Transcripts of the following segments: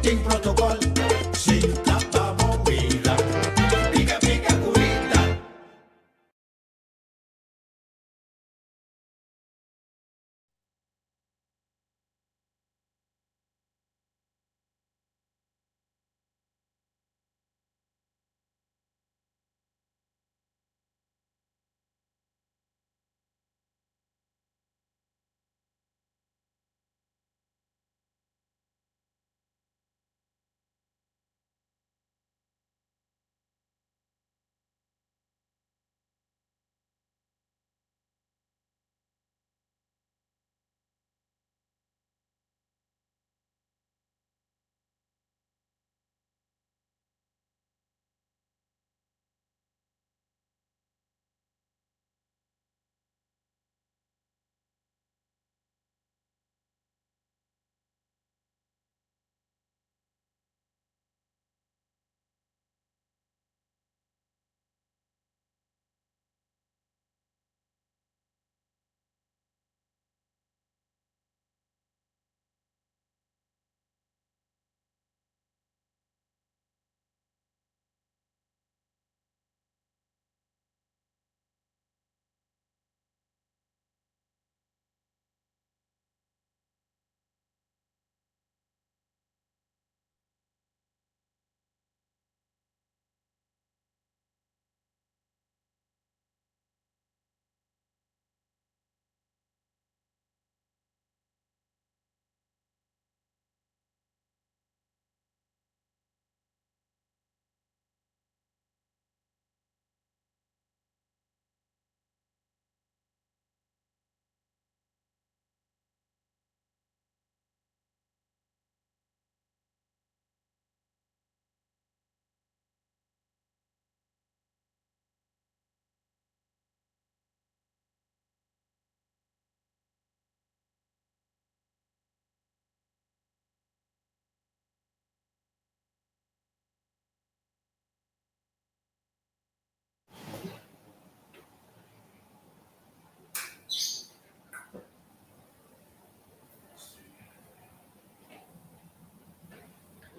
Tin protocol, sinta pa bo mira. Pica pica curita.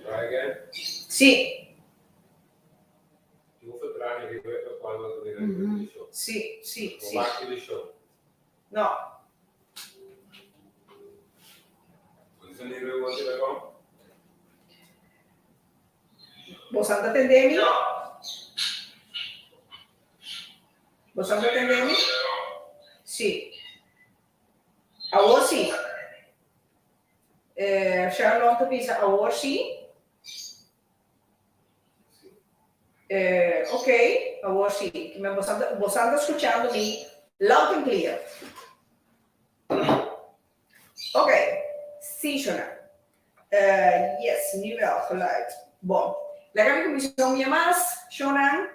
Try again. Sí. Tin un vertraging riba e cual nan ta mira riba televishon. Sí, sí, No sí. wak televishon. No. Bo ta mira riba telefon? Bosan ta tende mi? Bosan ta tende mi? Sí. Awor sí. Eh, Sharlon ta bisa awor sí. Eh, ok, awor sí. Bosan ta, bosan ta skuchando mi loud and clear. Ok, sí, Shona. Eh, yes, nu wel, geluid. Bon, laga mi kuminsá un bia mas, Shona.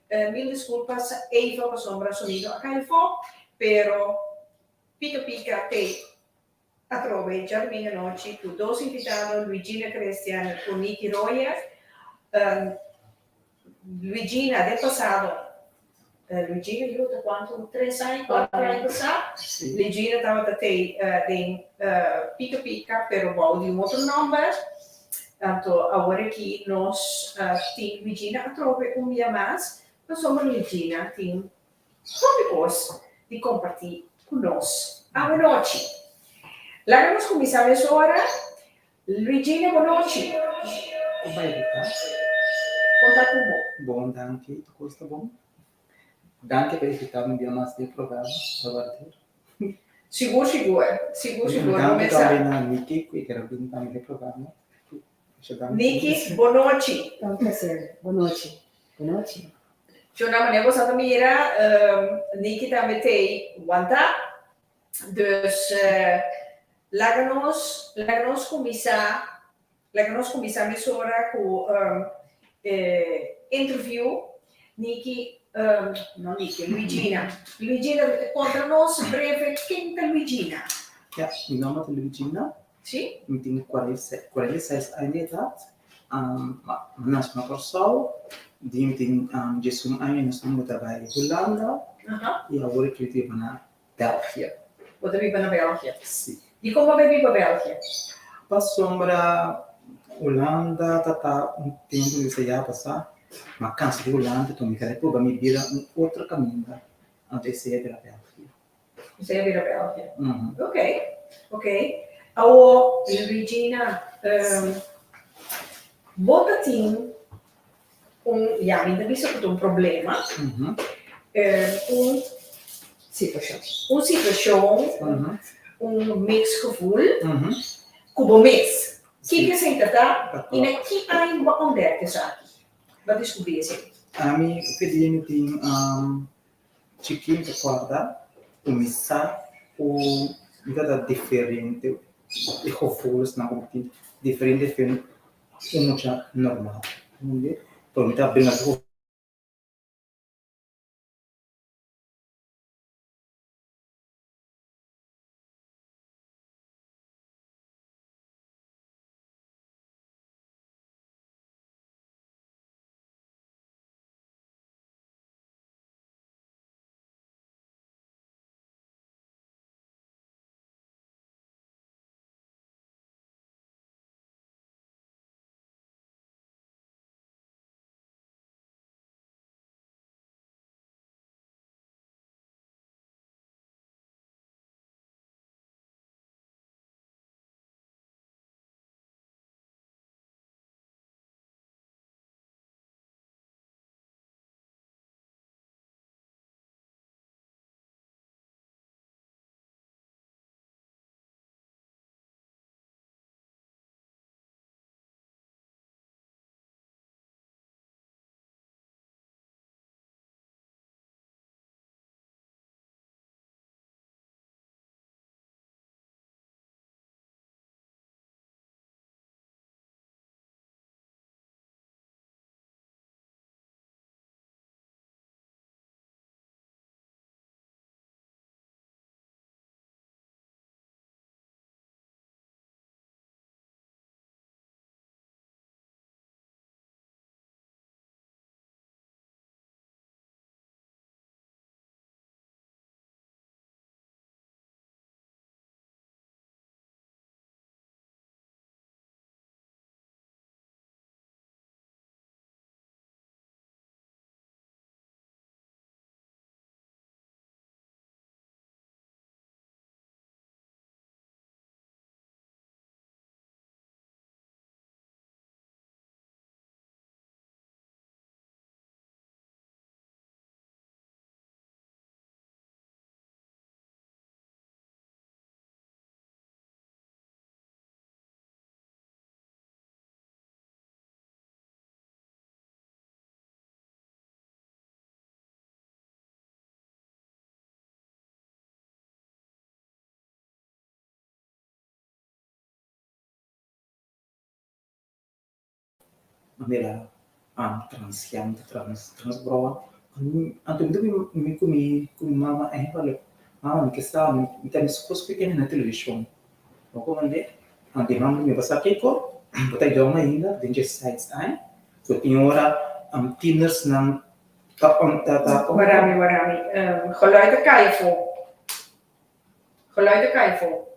Eh, mil disculpas even pasobra sonido a kai afó, pero Pika Pika te atrobe djadumingu anochi ku dos invitado, Luigina Crestian ku Nicky Royer. Um, Luigina, den pasado, Luigina yu ta kuantu? Tres aña, kuater aña pasá? Luigina tabata te den Pika Pika, pero bou di un otro nòmber. Anto awor aki nos tin Luigina atrobe un bia mas, pasobra Luigina tin hopi kos di kompartí ku nos awanochi. Laga nos kuminsá mesora. Luigina bonochi. Kon bai Rita? Kon ta ku bo? Bon danki, tur kos ta bon. Danki pa invitá mi un bia mas den e programa, ta warder. Sigur sigur, sigur sigur. Danki tambe na Niki ku e kere bin tambe den e programa. Niki, bonochi. Ta un placer. Bonochi. Bonochi. Shona, manera bo sa ta mira, Niki tambe t'ei wantá. Dus laga nos laga nos kuminsá laga nos kuminsá mesora ku e interview. Niki no Niki, Luigina. Luigina konta nos breve ken ta Luigina? Ya, mi nòmber ta Luigina. Sí. Mi tin 46 aña di edat. Mi nase na Kòrsou. Di mi tin 11 aña nos a muda bai Hulanda i awor aki mi ta biba na België. Bo ta biba na België? Si. Dikon bo a bai biba België? Pasobra Hulanda ta ta un tempu mi bisa ya pasá, m'a kansa di Hulanda enton mi kere proba mi bida un otro kaminda, anto esei a bira Belgia. Esei a bira Belgia. Ok, ok. Awor Regina, bo ta tin un, ya mi ta bisa ku ta un problema, un Situashon. Un situashon, un mix gevoel ku bo mes. Kiko esei ta ta i na ki aña bo a ontdek esaki? Bo a diskubrí esei? Ami pidi mi tin Chikin ta kòrda ku mi sa ku mi ta ta diferente e gevoelensnan ku mi tin diferente fen un mucha normal, entende? Pero mi ta bringa ku. Manera transgender, trans, transvrouwen. Anto mi ta bin ku mi ku mi mama eigenlijk, mama mi ke sa mi ta meskos ku e na televishon. Bo komprende? Anto e mama mi a sa kiko, bo ta yong ainda, den dje seis aña, ku tin ora tienersnan ta ta ta. Warami, warami. Geluid a kai afó. Geluid a kai afó.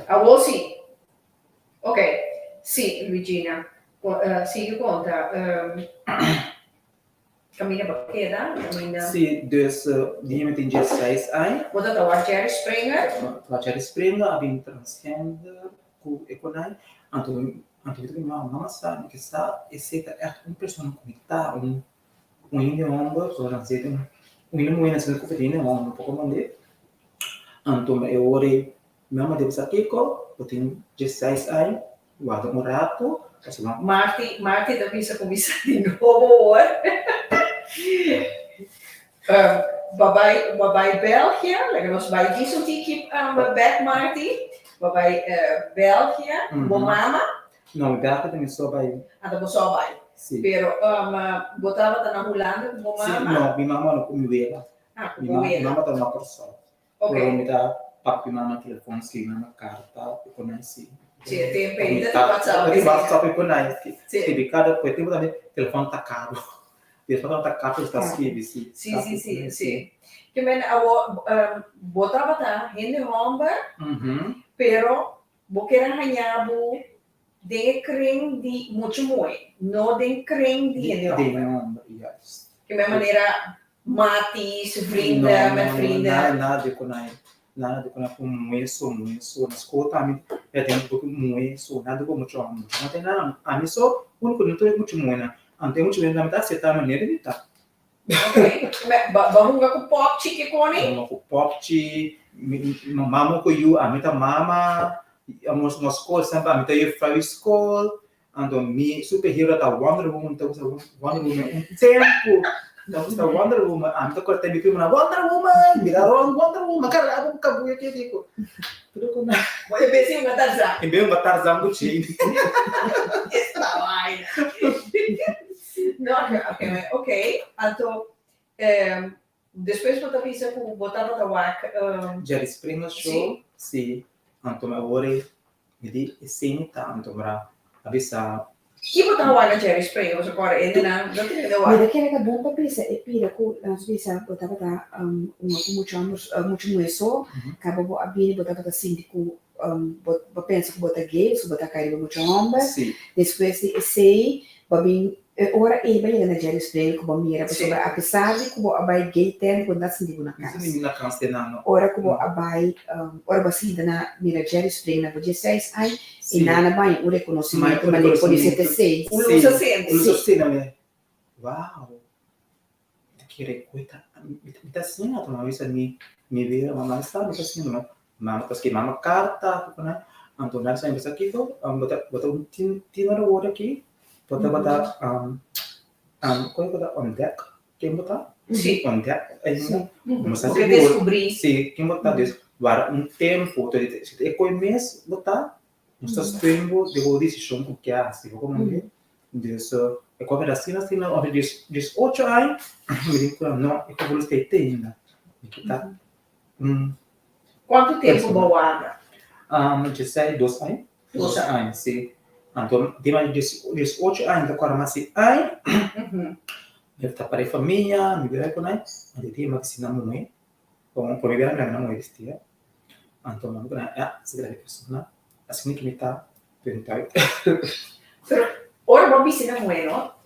Awor si. Ok. Si, Luigina. Sigui konta. Kaminda bo keda? Kaminda. Si, dus di mi tin diesseis aña. Bo ta ta wak Jerry Springer? Wak Jerry Springer, a bin transgender ku e konai. Anto anto mi ta bin mama, mama sa mi ke sa esei ta ègt un persona ku mi ta, un Un hende homber so nan sete un hende muhe nan sete kofe hende homber poko mande anto e ora ei mama debe sa kiko bo tin diesseis aña warda un rato pasobra Marti Marti ta bisa kuminsá di nobo awor Bo bai bo bai Belgia laga nos bai djis un tiki bek Marti bo bai Belgia ku bo mama No, mi Belgia ta mi so bai. Anto bo so bai. Si. Pero bo tabata na Hulanda ku bo mama? Si, no, mi mama no ku mi wela. Ah, ku bo wela. Mi mama ta na Kòrsou. Ok. Pero mi ta papia mi mama telefòn, skirbi mi mama karta, i kon asi. Si, e tempu ei ta tin WhatsApp. Ta tin WhatsApp i kon asi. Skirbi kada, ku e tempu tambe telefòn ta karu. Despues tabata karta ku ta skibi, si. Si, si, si, si. Ke men awo bo tabata hende hòmber, pero bo kier a haña bo den e kring di mucha muhé, no den kring di hende hòmber. Den hòmber, juist. Ke men manera matis, vrienden, met vrienden. No, no, nada di ku nan, nada di ku nan ku muhé so, muhé so. Na skol tambe ya tin un poco muhé so, nada di ku mucha hòmber. Mucha hòmber tin nada, ami so úniko no tur e mucha muhénan. Anto e mucha muhénan tambe ta aseptá manera di ta. Ok, ba hunga ku popchi ke koni? Hunga ku popchi, mama ku yu, ami ta mama, nos skol semper ami ta yùfrou di skol. Anto mi superhero ta Wonder Woman, ta gusta Wonder Woman un tempu, ta gusta Wonder Woman, ami ta kore mi primonan, Wonder Woman, mira rond, Wonder Woman, kara abo ku kabuya ke diko. Pero ku na. Bo e bes un Tarzan. E bes un Tarzan ku Jane. Esta vaina. No, ok, ok, anto despues bo ta bisa ku bo tabata wak. Jerry Springer Show, si. Anto mi a wori mi di esei mi ta, anto mi a bisa. Ki bo ta wak na Jerry Springer? Bo sa kòrda hendenan no tin hende wak. Mi ta kere ta bon pa bisa e pida ku nos bisa bo tabata un ku mucha hòmber mucha muhé so, kaba bo a bini bo tabata sinti ku bo a pensa ku bo ta gay pasobra bo ta kai riba mucha hòmber. Despues di esei bo a bin E ora ei bo a yega na Jerry Springer ku bo a mira pasobra apesar di ku bo a bai gay tent bo no ta sinti bo na kas. Ora ku bo a bai ora bo a sinta na mira Jerry Springer na bo dieseis aña i nan a baña un rekonosimentu manera por di sete seis. Un lus a sende. Un lus a sende mi wow mi ta kere ku e ta mi ta asina mi a bisa mi mi mama sa mi ta asina Mama ta skibi mama karta ku nan, anto nan sa bisa kiko bo ta bo ta un tiener awor aki, bo tabata kon bo ta ontdek ken bo ta? Si. Ontdek ainda, bo sa Bo ke sigur deskubrí. Si ken bo ta, dus wara un tempu si ta e koe mes bo ta, nos ta steun bo den bo desishon ku ke hasi bo komprende? Dus e koe a bira asina asina ora di diesocho aña mi di ku nan no e koe lo stay te ainda mi kita un Kuantu tempu bo warda? Djesei dos aña. Dos aña, si. Anto di mas diesocho aña ta kòrda mas di aña. Mi ta para e famia, mi bira ku nan. Anto di mas si nan muhé. Bon, promé bira mi nan muhé bistia. Anto mi ku nan, ya, si ta e persona. Asina ki mi ta punt uit. Pero ora bo bisti nan muhé no,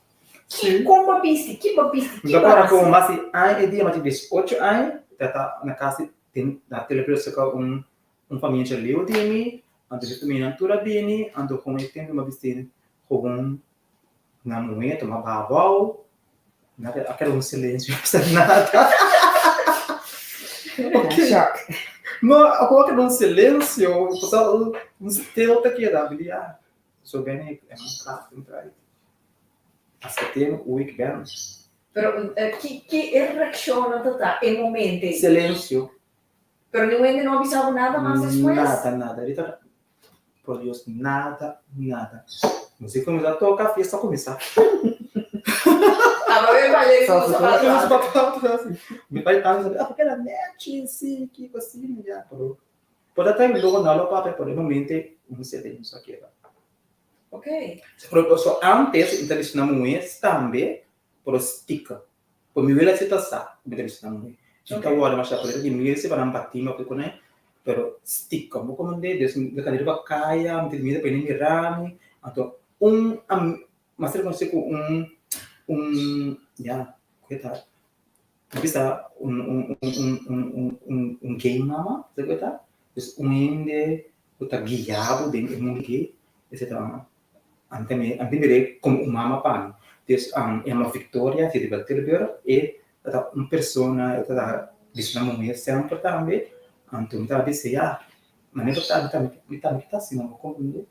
ki kon bo bisti, ki bo bisti, Mi ki ta bo kòrda hasi? ku mas di aña e dia, mas di diesocho aña, ta ta na kas di Den na telefon saka un un famia dje leu di mi, anto mi famianan tur a bini, anto kon e tempu mi a bisti gewoon na muhé tuma baha abou, nada a keda un silensio no pasa nada. Shock. No, a keda un silensio, pasó un stilte keda, mi di ah, so ben e un kla un trae. Hasta tempu ku ik ben. Pero ki ki e reaccionnan ta ta e momento ei? Silencio. Pero niun hende no a bisa bo nada mas despues? Nada, nada. Ahorita, por Dios, nada, nada. Musica cuminsa toca, fiesta cuminsa. Aba be baile riba un zapato. Mi pai tata sa, ah, porque era nechi, si, kiko, si, ya, pero por dat time logo no lo papia, por e momento un silencio a keda. Ok. Pero so antes, mi ta bisa na muhes tambe, Pero stika. Por mi wela si ta sa ku mi ta bisa nan muhé. Mi ta wòrdu masha por di miedu si pa nan bati mi òf kiko nei, pero stika. Bo komprendé? Dus mi ta kanda riba kaya, mi tin miedu pa hende mira mi. Anto un mas rekonosé ku un un ya ku e ta mi bisa un un un un un un un gay mama, sa ku e ta? Dus un hende ku ta guia bo den e mundu gay, esei ta Ante mi a bini komo un mama pa mi. Dus e yama Victoria, si riba Tilburg, e ta un persona, e ta bisa na muhé semper tambe. Anto mi tabata bisa ya, manera ku ta mi tambe kita asina, bo komprendé?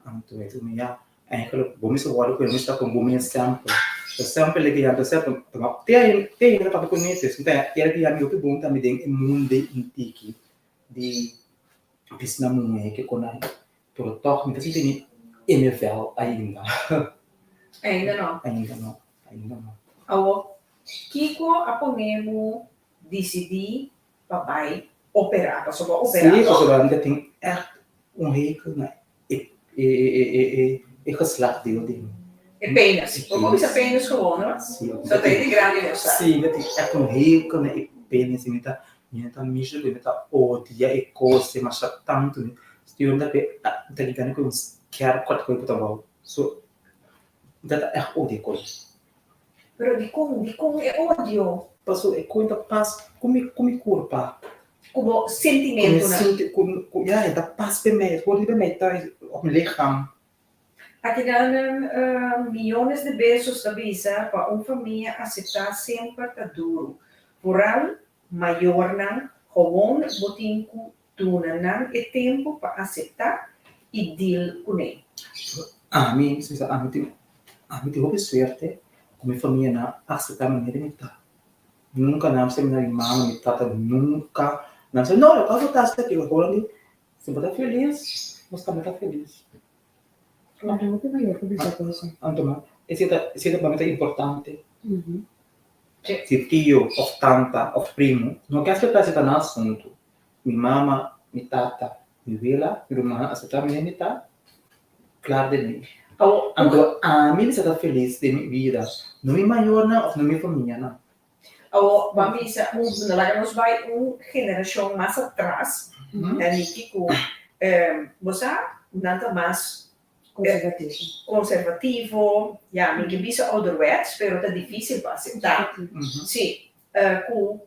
Anto e di mi ya, eigenlijk bo mester wòrdu ku e mester ta kon bo mes semper. So semper el a guia mi, semper, te ainda papia kuné, dus mi ta el a guia mi hopi bon tambe den e mundu intiki di bisa na muhé ke kon nan. Pero tòg mi ta sinti mi e nivel ainda. Ainda no. Ainda no, ainda no. Awor, kiko a pone bo disidí pa bai operá? Pasobra bo a operá, Sí, no? pasobra mi ta tin ègt un hekel na e e e e e geslachtdeel di mi. E penis. Bo por bisa penis gewoon hoor. Si. So ta di grandi nos sa. Si, mi ta tin echt un hekel na e penis. Mi ta, mi ta misha ku mi ta odia e kos e masha tantu. Mi stuur mi ta pe, mi ta gana ku un skerp kòrt ku e puta bou. So, mi ta ta echt odia e kos. Pero dikon, dikon e odio? Paso e kos ta pas ku mi, ku mi kurpa. Ku bo sentimentunan. Ku mi ku, ku, ya, e ta pas pe mi, e hoort niet bij mij thuis, op mi lichaam. Akinan miyones di besos ta bisa pa un famia aseptá semper ta duru. Vooral mayornan, gewoon bo tin ku duna nan e tempu pa aseptá i deal kuné. Ami, si bisa ami tin, ami tin hopi suerte ku mi famianan a aseptá manera mi ta. Nunka nan a bisa mi na mi mama, mi tata, nunka nan a bisa, no, loke bo ta hasi aki, bo di, si bo ta felis, nos tambe ta felis. Ma ta hopi mayor ku bisa cosa. Anto ma esei ta esei ta pa mi ta importante. Si tio of tanta of primo no ke aseptá esei ta nan asuntu. Mi mama, mi tata, mi wela, mi rumannan aseptá mi den mi ta klar den mi. Anto ami mester ta felis den mi bida, no mi mayornan of no mi famianan. Awor ban bisa un laga nos bai un generashon mas atras na Niki ku bo sa nan ta mas Konservativo. konservativo, ya mi ke bisa ouderwets pero ta difisil pa aseptá. Si ku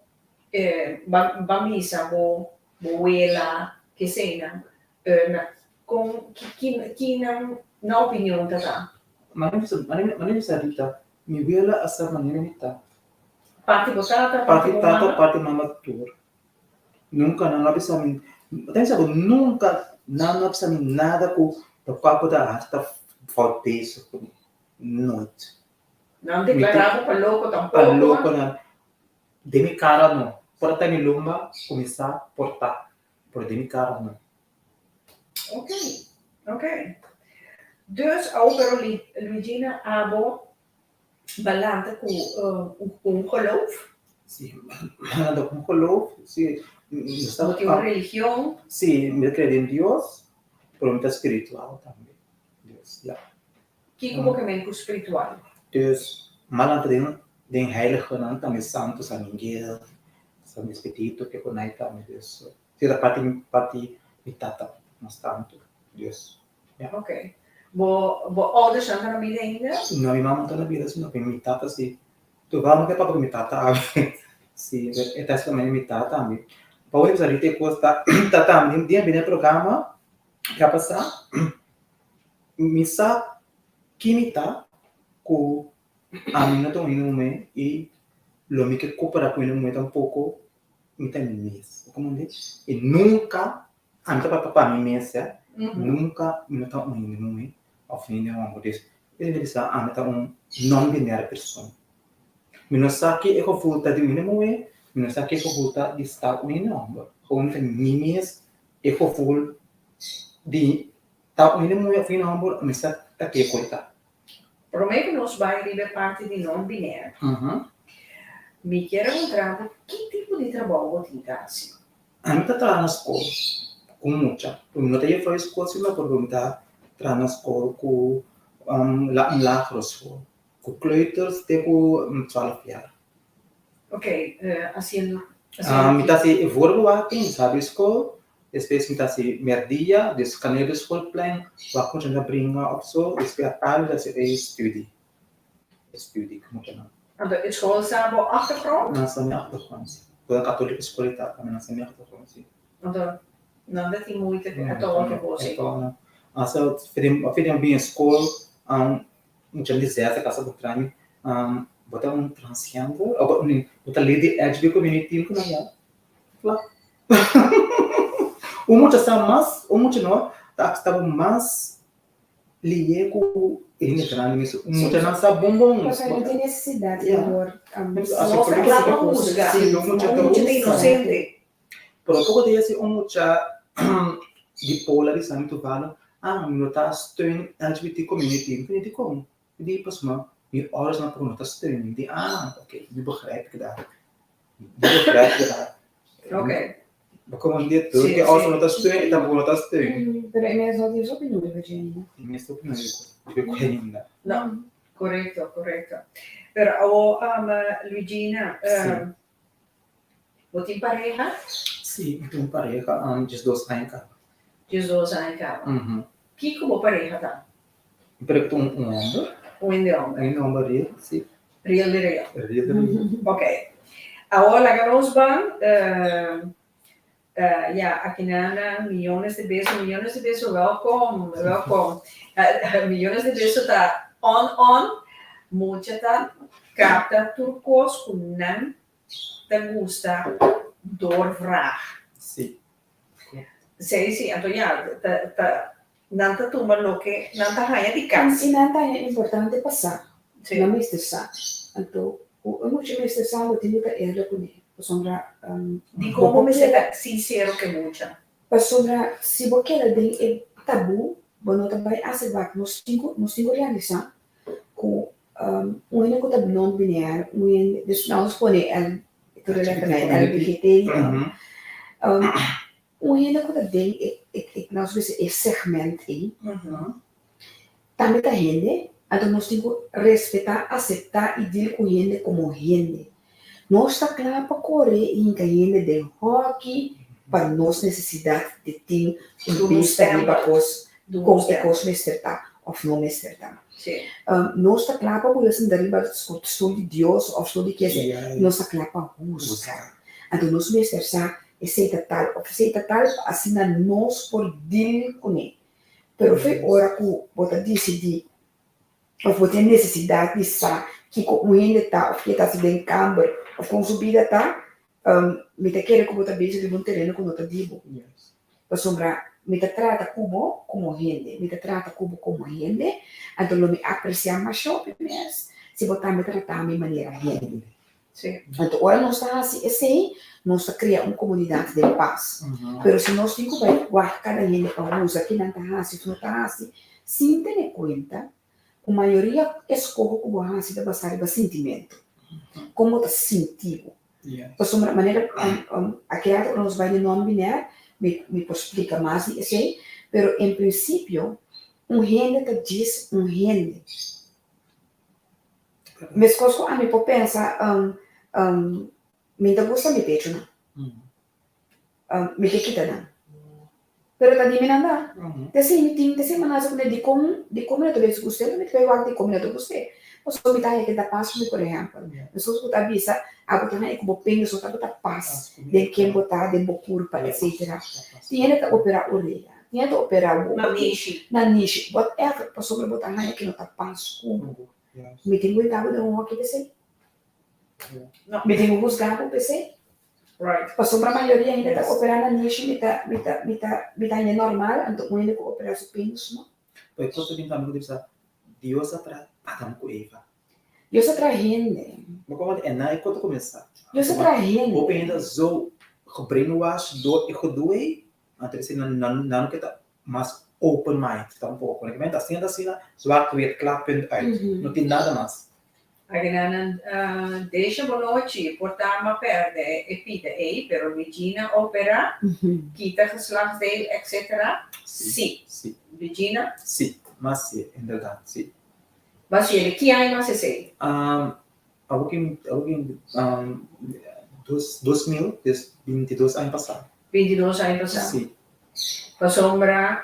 ban ban bisa bo bo wela kesenan na kon ki ki nan nan opinion ta ta? Mane bisa Rita, Mi wela a sa manera mi ta. Parti bo tata, parti bo Parti tata, mama. parti mama tur. Nunka nan no a bisa mi, bo ta bisa ku nunka nan no a bisa mi nada ku lokual ku ta hasi ta fout bezig ku mi. Nooit. Nan deklará bo pa loko Pa tampoko. loko nan. Den mi kara no. Por ta mi lumba kuminsá por ta, pero den mi kara no. Ok, ok. Dus awo pero Luigina abo balanta ku un geloof? Si, balanta ku un geloof, si. Bo tin un religion? Si, mi ta kere den Dios, pero mi ta spiritual tambe. Dus, ya. Kiko bo ke men ku spiritual? Dus, malanta den den heiligenan tambe, santo, San Miguel, San Expedito, ke konai tambe, dus. Si ta parti parti mi tata mas tantu. Dios. Ya. Ok. Bo bo oudersnan ta na bida ainda? No, mi mama no ta na bida sino mi tata si. Toeval no ke papia ku mi tata awe. Si, e ta esaki mi tata tambe. Pa hopi bisa rita e kos ta ta tambe dia bini e programa ke a pasa mi sa ki mi ta ku ami no ta un hende muhé i lo mi ke kopera ku hende muhé tampoko. Mi ta mi mes, bo komprende? I nunka, ami ta papia pa mi mes ya, nunka mi no ta un hende muhé òf un hende hòmber. Dus, e ta bisa ami ta un non-binair persoon. Mi no sa ke e gevoel ta di un hende muhé, mi no sa ke e gevoel ta di sta un hende hòmber. Gewoon mi ta mi mes, e gevoel di ta un hende muhé òf un hende hòmber, mi sa ta ke ku e ta. Promé ku nos bai riba e parti di non-binair, mi kier a puntra bo ki tipo di trabou bo tin ta hasi? Ami ta traha na skol ku mucha. Mi no ta yefrou di skol sino pero mi ta traha na skol ku un lagere skol, ku kleuters te ku twaalf jaar. Ok, hasiendo hasiendo Mi ta hasi e voorbewaking, dus habri skol, despues mi ta hasi merdia, dus kaneel di schoolplein, wak mucha nan ta bringa of so, despues atardi mi ta hasi e studie, e studie ku mucha nan. Anto e skol sa bo achtergrond? Nan sa mi achtergrond, si. Bo ta katolike skol e ta, nan sa mi achtergrond, si. Anto nan ta tin moeite at all ku bo, si? At all, no. Asa, for den bin e skol, Mucha di zes a kasa bo traha mi, bo ta un transgender o bo ta lid di LGBT community? Mi ku nan ya. Kla. Un mucha sa mas, un mucha no ta akseptá bo mas lié ku e hende grandi mes. Un mucha nan sa bon bon. Pasobra no tin nesesidat di por Nos ta kla pa husga. Si, un mucha Un mucha ta inosente. Pero poko dia si un mucha di Pola bisa mi Tuvalu, ah mi no ta steun LGBT community. Mi di dikon? Mi di pasobra mi ouders nan no ta steun. Mi di ah oké, nu begrijp ik dat. Nu begrijp ik dat. Oké. Bo komo di tur ke ouders no ta steun, ik tampoko no ta steun. Pero e mes no tin su opinion riba dje ainda. E mes opinion riba dje ainda. No. Korekto, korekto. Pero awo, Luigina, bo tin pareha? Sí, mi tin un pareha, 12 aña kaba. 12 aña kaba. Kiko bo pareha ta? Mi pareha ta un homber. Un hende homber. Un hende homber real, sí. Real di real. Real di real. Ok. Awor laga nos ban, ya, aki nan miyones di beso, miyones di beso, welkom, welkom. Miyones di beso ta on on, mucha ta kapta tur kos ku nan ta gusta doorvraag. Sí. Sí, sí, anto ya, ta, ta, nan ta tuma loke nan ta haña di kas. I nan ta haña importante pa sa. Sí. Nan mester sa. Anto, ku e mucha mester sa, bo tin ku ta eerlijk kuné. Pasobra, Dikon bo mester ta sinsero ku e mucha? Pasobra si bo keda den e tabú, bo no ta bai hasi wak. Nos tin ku, nos tin ku realisá ku un hende ku ta non-binair, un hende, dus nos pone L, tur e letternan LGBT, un hende ku ta den e, e, nos bisa e segment ei, tambe ta hende, anto nos tin ku respetá, aseptá i deal ku hende komo hende. Nos ta kla pa kore i hinka hende den hòki pa nos nesesidat di tin un bista riba kos kon e kos mester ta òf no mester ta. Nos ta kla pa bula sinta riba stul di Dios òf stul di kese, nos ta kla pa husga. Anto nos mester sa esei ta tal òf esei ta tal pa asina nos por deal kuné. Pero fe ora ku bo ta disidí òf bo tin nesesidat di sa kiko un hende ta òf ke ta hasi den kamber òf kon su bida ta, mi ta kere ku bo ta bezig riba un tereno ku no ta di bo. Pasobra mi ta trata ku bo komo hende, mi ta trata ku bo komo hende, anto lo mi apresiá masha hopi mes si bo tambe trata mi manera hende. Anto ora nos ta hasi esei, nos ta krea un komunidat den pas. Pero si nos tin ku bai wak kada hende pa usa ki nan ta hasi òf no ta hasi, sin tene kuenta ku mayoria eskoho ku bo hasi ta basá riba sintimentu, kon bo ta sinti bo. Pasobra manera aki rato ora nos bai den non-binair mi por splika mas di esei, pero en prinsipio un hende ta djis un hende. Meskos ku ami por pensa mi ta gusta mi pechunan, mi ke kita nan, pero ta di mi nan da. Te así mi tin, te así mi nase kuné dikon, dikon mi no ta bes gust'é, mi ta bai wak dikon mi no ta gust'é. Pasobra mi ta haña ke ta pas ku mi, por ehèmpel. Meskos ku ta bisa, abo ta haña ku bo pensa so tabata pas den ken bo ta, den bo kurpa, etsetera. Tin hende ta operá orea, tin hende ta operá wowo, nanishi, whatever, pasobra bo ta haña ke no ta pas ku bo. Mi tin ku hinka bo den un hoki p'esei? Mi tin ku husga bo p'esei? Pasobra mayoria hende ta operá nanishi, mi ta, mi ta, mi ta, mi ta haña normal, anto un hende ku operá su penis no. Pero e kos ta bin tambe ku ta bisa, Dios a traha Adam ku Eva. Dios a traha hende. Ma komo e nan e kos ta kuminsá? Dios a traha hende. Hopi hende zo gebrainwashed door e gedoe ei, anto esei nan nan no ke ta mas open mind tampoco. Nan ke menta asina ta asina, zwart wit, klaar, punt uit. No tin nada mas. Agenanan desha bo nochi por ta ma perde e pida ei, pero Luigina opera, kita geslachtsdeel etc. Si. Si. Luigina? Si, mas si, inderdaad, si. Mas si, ki aña mas esei? Awor ki, awor ki, dos, 2000, dus 22 aña pasá. 22 aña pasá? Si. Pasobra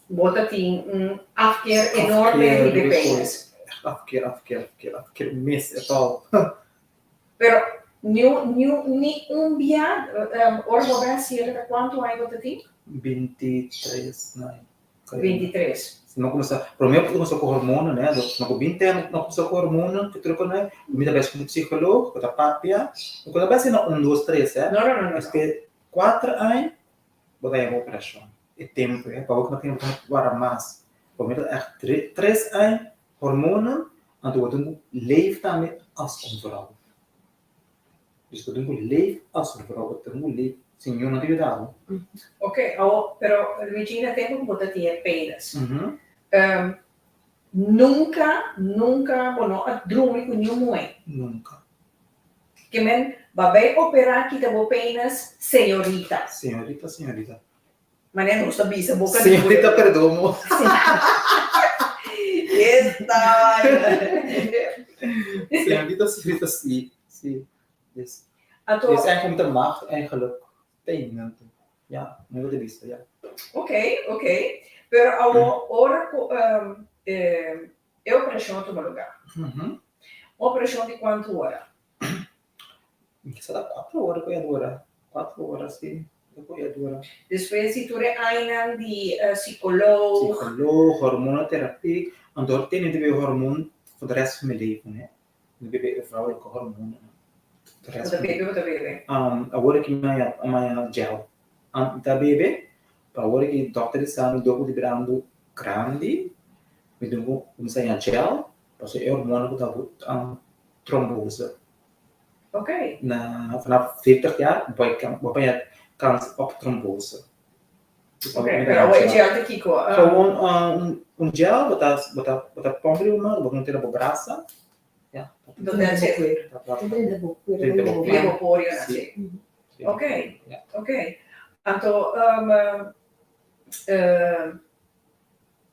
bo ta tin un afkeer enorme riba e penis. Echt afkeer, afkeer, afkeer, afkeer mes et al. Pero niu, niu, ni un bia, ora bo a hasiel ta kuantu aña bo ta tin? 23 nai. 23. Si no kuminsá, promé bo ta kuminsá ku hormonen, ne, no ku 20 aña no kuminsá ku hormonen, ku tur ku ne, mi ta bai ku un psikolog, ku ta papia, ku ta bai asina un, dos, tres, eh. No, no, no, no. Espe kuater aña bo ta yega operashon, e tempu eh, pa bo no tin wara mas, promé ta ègt tres aña hormonen, anto bo tin ku leef tambe as un vrou. Dus bo tin ku leef as un vrou, bo tin ku leef, si niun no ta yuda bo. Ok, awo, pero Luigina tempu ku bo ta tin e penis, nunka, nunka bo no a drumi ku niun muhé? Nunka. Ke men ba bay opera kita bo penis señorita. Señorita, señorita. Manera nos ta bisa boca di Señorita Perdomo. Yes. Esta vaina. Sí, mi ta sí, sí, sí. Dus, Anto, dus eigenlijk de macht eigenlijk tenen. Ja, mi ta bisa, ja. Ok. Pero awor ora ku e operashon a tuma lugá. Un operashon di kuantu ora? Mi sa ta 4 ora ku e a dura. 4 ora, si. Ku e a dura. Despues di tur e añanan di psicoloog. Psicoloog, hormonoterapie. Anto tene te bebe hormoon voor de rest van mijn leven, hè. Mi bebe e vrouwelijke hormonen. De rest Bo ta van bebe, bo ta bebe? Awor aki mi a maya gel. Mi ta bebe, pero awor aki dokter di sa mi dor ku ta birando grandi, mi tin ku kuminsá haña gel, pasobra e hormonan ku ta trombose. Na vanaf 40 jaar bo bo haña kans op trombose. Ok, pero awor e gel ta kiko? Gewoon un gel bo ta bo ta bo ta pòmp riba bo man, bo ta tira bo brasa. Ja. Dat that's it. Ta drenta bo kuer. Drenta bo Via bo porionan, Sí. si. Ok, ok. Anto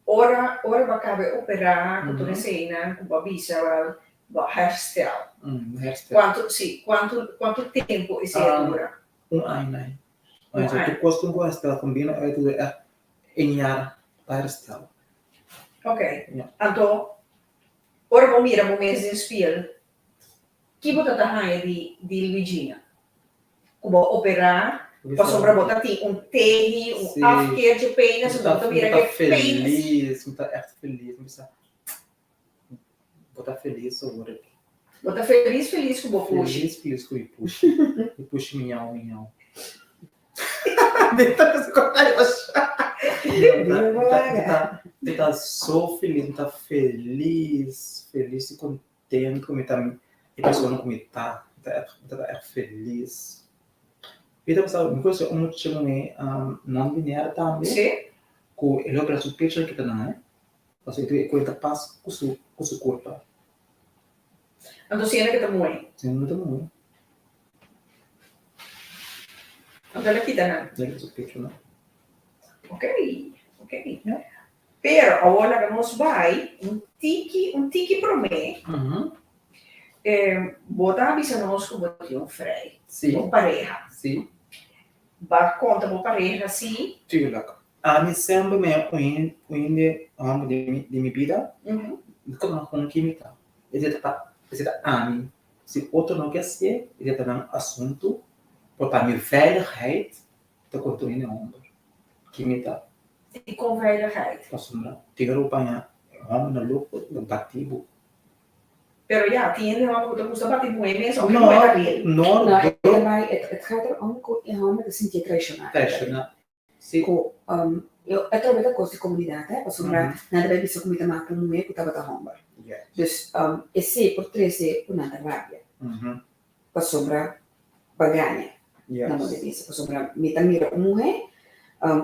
ora ora bo a kaba e operá ku tur eseinan ku bo a bisa wèl bo a herstel. Herstel. Kuantu, si, kuantu kuantu tempu esei a dura? Un aña. Un aña. Tur kos ku herstel kon bini uit dura ègt un jaar pa herstel. Ok. Anto ora bo mira bo mes den spiel, ki bo ta ta haña di di Luigina? Ku bo a operá pasobra bo ta tin un tehi, un afkeer dje penis, anto bo ta mira ke Mi ta penis. felis, mi ta ègt felis. Mi bisa, bo ta felis awor aki. Bo ta felis felis ku bo pushi. Felis felis ku mi pushi. Mi pushi miau miau. Mi ta Mi ta so felis, mi ta felis, felis i kontent ku mi ta e persona ku mi ta. Mi ta ègt, mi ta ègt felis. Mi ta pensa, mi konose un mucha muhé non-binair tambe ku e logra su pecho kita nan e. Pasobra e ku e ta pas ku su ku su kurpa. Anto siendo ke ta muhé? Siendo ke ta muhé. Anto el a kita nan. El a kita su pecho nan. Ok, ok. Pero awor laga nos bai un tiki, un tiki promé. Bo ta bisa nos ku bo tin un frei. Si. Un pareha. Si. Ba konta bo pareha si. Tuurlijk. Ami semper mi a un hende hòmber di mi bida, mi kono kon ki mi ta. Esei ta esei ta ami. Si otro no ke hasié, esei ta nan asuntu, pero pa mi veiligheid ta konta un hende hòmber ki mi ta. Dikon veiligheid? Pasobra tin ora bo paña hòmber na loko ta bati bo. Pero ya, tin hende hòmber ku ta gusta bati muhé mes, aunke muhé ta gay. No, No, het gaat er om ku e hòmber ta sintié traishoná. Traishoná. Sí. Ku e trobe ta kos di komunidat hè, pasobra nan ta bai bisa ku mi ta mata un muhé ku tabata hòmber. Dus esei por trese ku nan ta rabia, pasobra bo a gaña, nan por bisa, pasobra mi ta mira un muhé,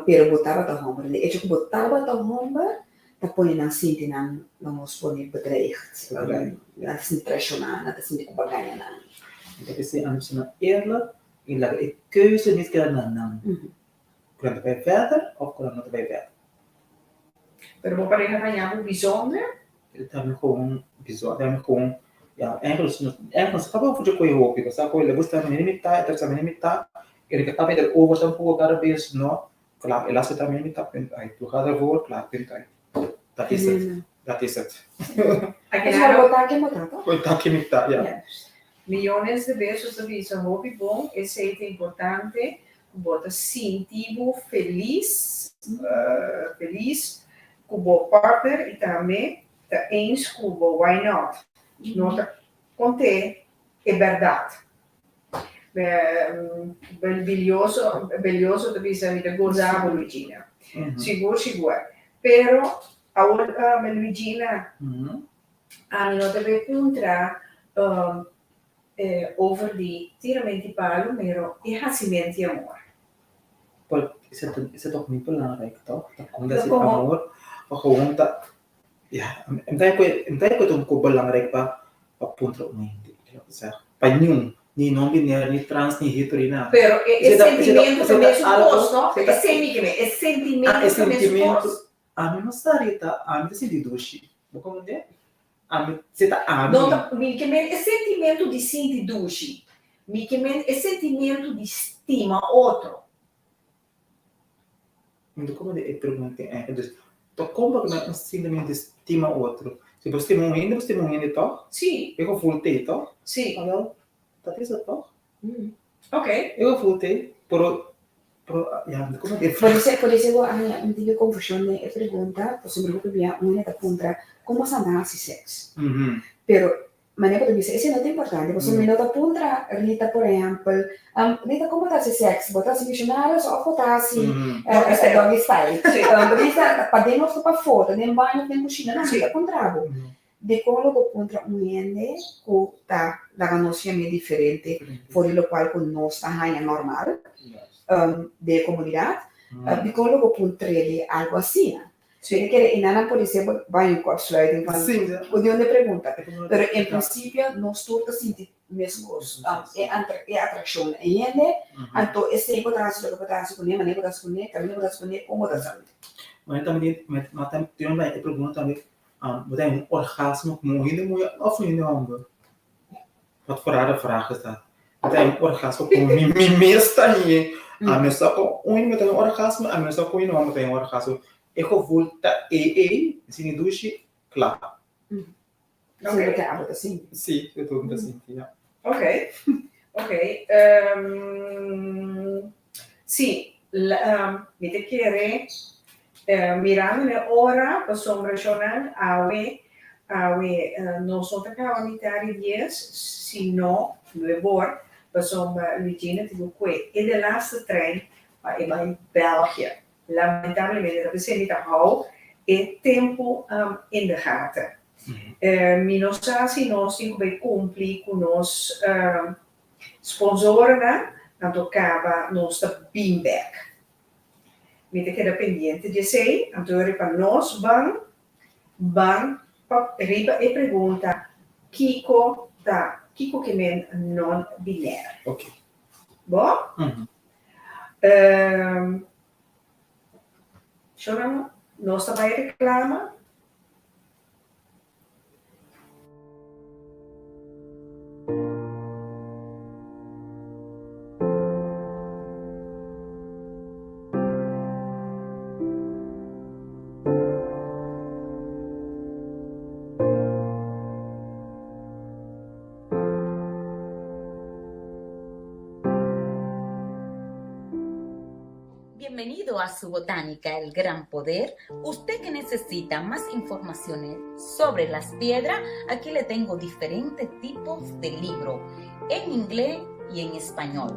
pero bo tabata hòmber. De echo ku bo tabata hòmber ta pone nan sinti nan, nos pone bedreigd, nan ta sinti traishoná, nan ta sinti ku bo a gaña nan. Esei a mi eerlijk i laga e keuze niet keda na nan. Ku nan ta bai verder of ku nan no ta bai verder. Pero bo pareha ta haña bo bijzonder? E ta mi gewoon bijzonder, ta mi gewoon, ja, eigenlijk no, eigenlijk no sa tabata fuchi koe hopi, pasobra koe le gusta mi mitá, e ta gusta mi mitá, e ta tabata erover tampoco cada bes, no, klaar, e laatste ta mi mitá, punt uit, we gaan ervoor, klaar, punt uit. Dat is het, dat is het. Es maar bo ta ken bo ta, toch? Bo ta ken mi ta, ja. Miyones de besos ta bisa hopi bon, esei ta importante ku bo ta sinti bo felis, felis ku bo partner i tambe ta eens ku bo why not no ta kont'é e bèrdat. Bilioso Belioso ta bisa mi ta goza bo Luigina. Sigur sigur. Pero awor Luigina Ami no ta bay puntra over di tiramenti palu, mero e hasimenti amor. Pero esei toch niet belangrijk, toch? Ta kon ta hasi amor, pa gewoon ta, ja, mi ta mi ta ta un poco belangrijk pa pa puntra un hende, eerlijk gezegd. Pa niun, ni non binario, ni trans, ni hetero, ni nada. Pero e sentimento ta mesun kos, no? E sentimento ta mesun kos. Ami no sa Rita, ami ta sinti dushi. Bo komprendé? Ami, si ta ami. No ta, mi ke men e sentimentu di sinti dushi. Mi ke men e sentimentu di stima otro. Mi ta komprendé e pregunta ei. Dus, ta kon bo ke men un sentimentu di stima otro? Si bo stima un hende, bo stima un hende tòg? Si. E gevoel t'ei tòg? Si. Awel, dat is het tòg? Ok. E gevoel t'ei, pero Pero ya, mi como di. Podise podise bo a haña un tiki confusion den e pregunta, pasobra hopi bia un hende ta puntra como sa nan haci sex. Pero manera bo ta bisa esei no ta importante, pasobra mi no ta puntra Rita por ehempel, Rita como bo ta haci sex? Bo ta haci misionarios of bo ta haci doggy style? Rita paden of ta pafó, ta den baño of den cushina? No, mi ta puntra bo. Dikon lo bo puntra un hende ku ta laga nos yam'é diferente for di lokual ku nos ta haña normal den e komunidat? Dikon lo bo puntr'é di algu asina? Mi ta kere enanan por dise bo bai un kortsluiting van ku di un e pregunta. Pero en prinsipio nos tur ta sinti meskos e atrakshon na e hende, anto esei bo ta hasi loke bo ta hasi kuné, manera bo ta hasi kuné, kaminda bo ta hasi kuné, kon bo ta hasi kuné. Ma tambe e pregunta tambe Bo ta un orgasmo como un hende muher of un hende homber? Wat voor rare vraag is dat? Bo ta un orgasmo como mi mi mes ta hie. Ami sa con un hende muher ta un orgasmo, ami sa con un hende homber ta un orgasmo. E gevoel ta ei ei, si mi dushi, kla. Esei loke abo ta sinti. Si, esei loke mi ta sinti, ya. Ok, ok. Si, mi ta kere mirando na e ora pasobra shownan awe awe nos no ta kaba mitad di dies sino nuebor pasobra Luigina tin ku kue e de laatste trein pa e bai België. Lamentablemente ta p'esei mi ta hou e tempu in de gaten. Mi no sa si nos tin ku bai kumpli ku nos sponsorennan, anto kaba nos ta bin bèk. Mi ta keda pendiente di esei, anto riba nos ban ban pa riba e pregunta kiko ta kiko ke men non-binair. Bo? Shona, nos ta bai reklama. Bienvenido a su botánica El Gran Poder. Usted que necesita más informaciones sobre las piedras, aquí le tengo diferentes tipos de libro en inglés y en español.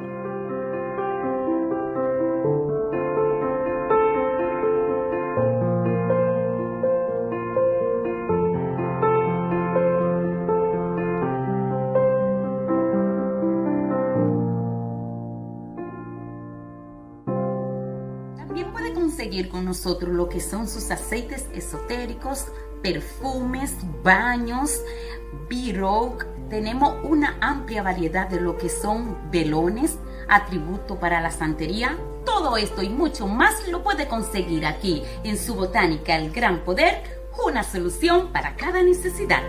También puede conseguir con nosotros lo que son sus aceites esotéricos, perfumes, baños, b Tenemos una amplia variedad de lo que son velones, atributo para la santería. Todo esto y mucho más lo puede conseguir aquí en su botánica El Gran Poder, una solución para cada necesidad.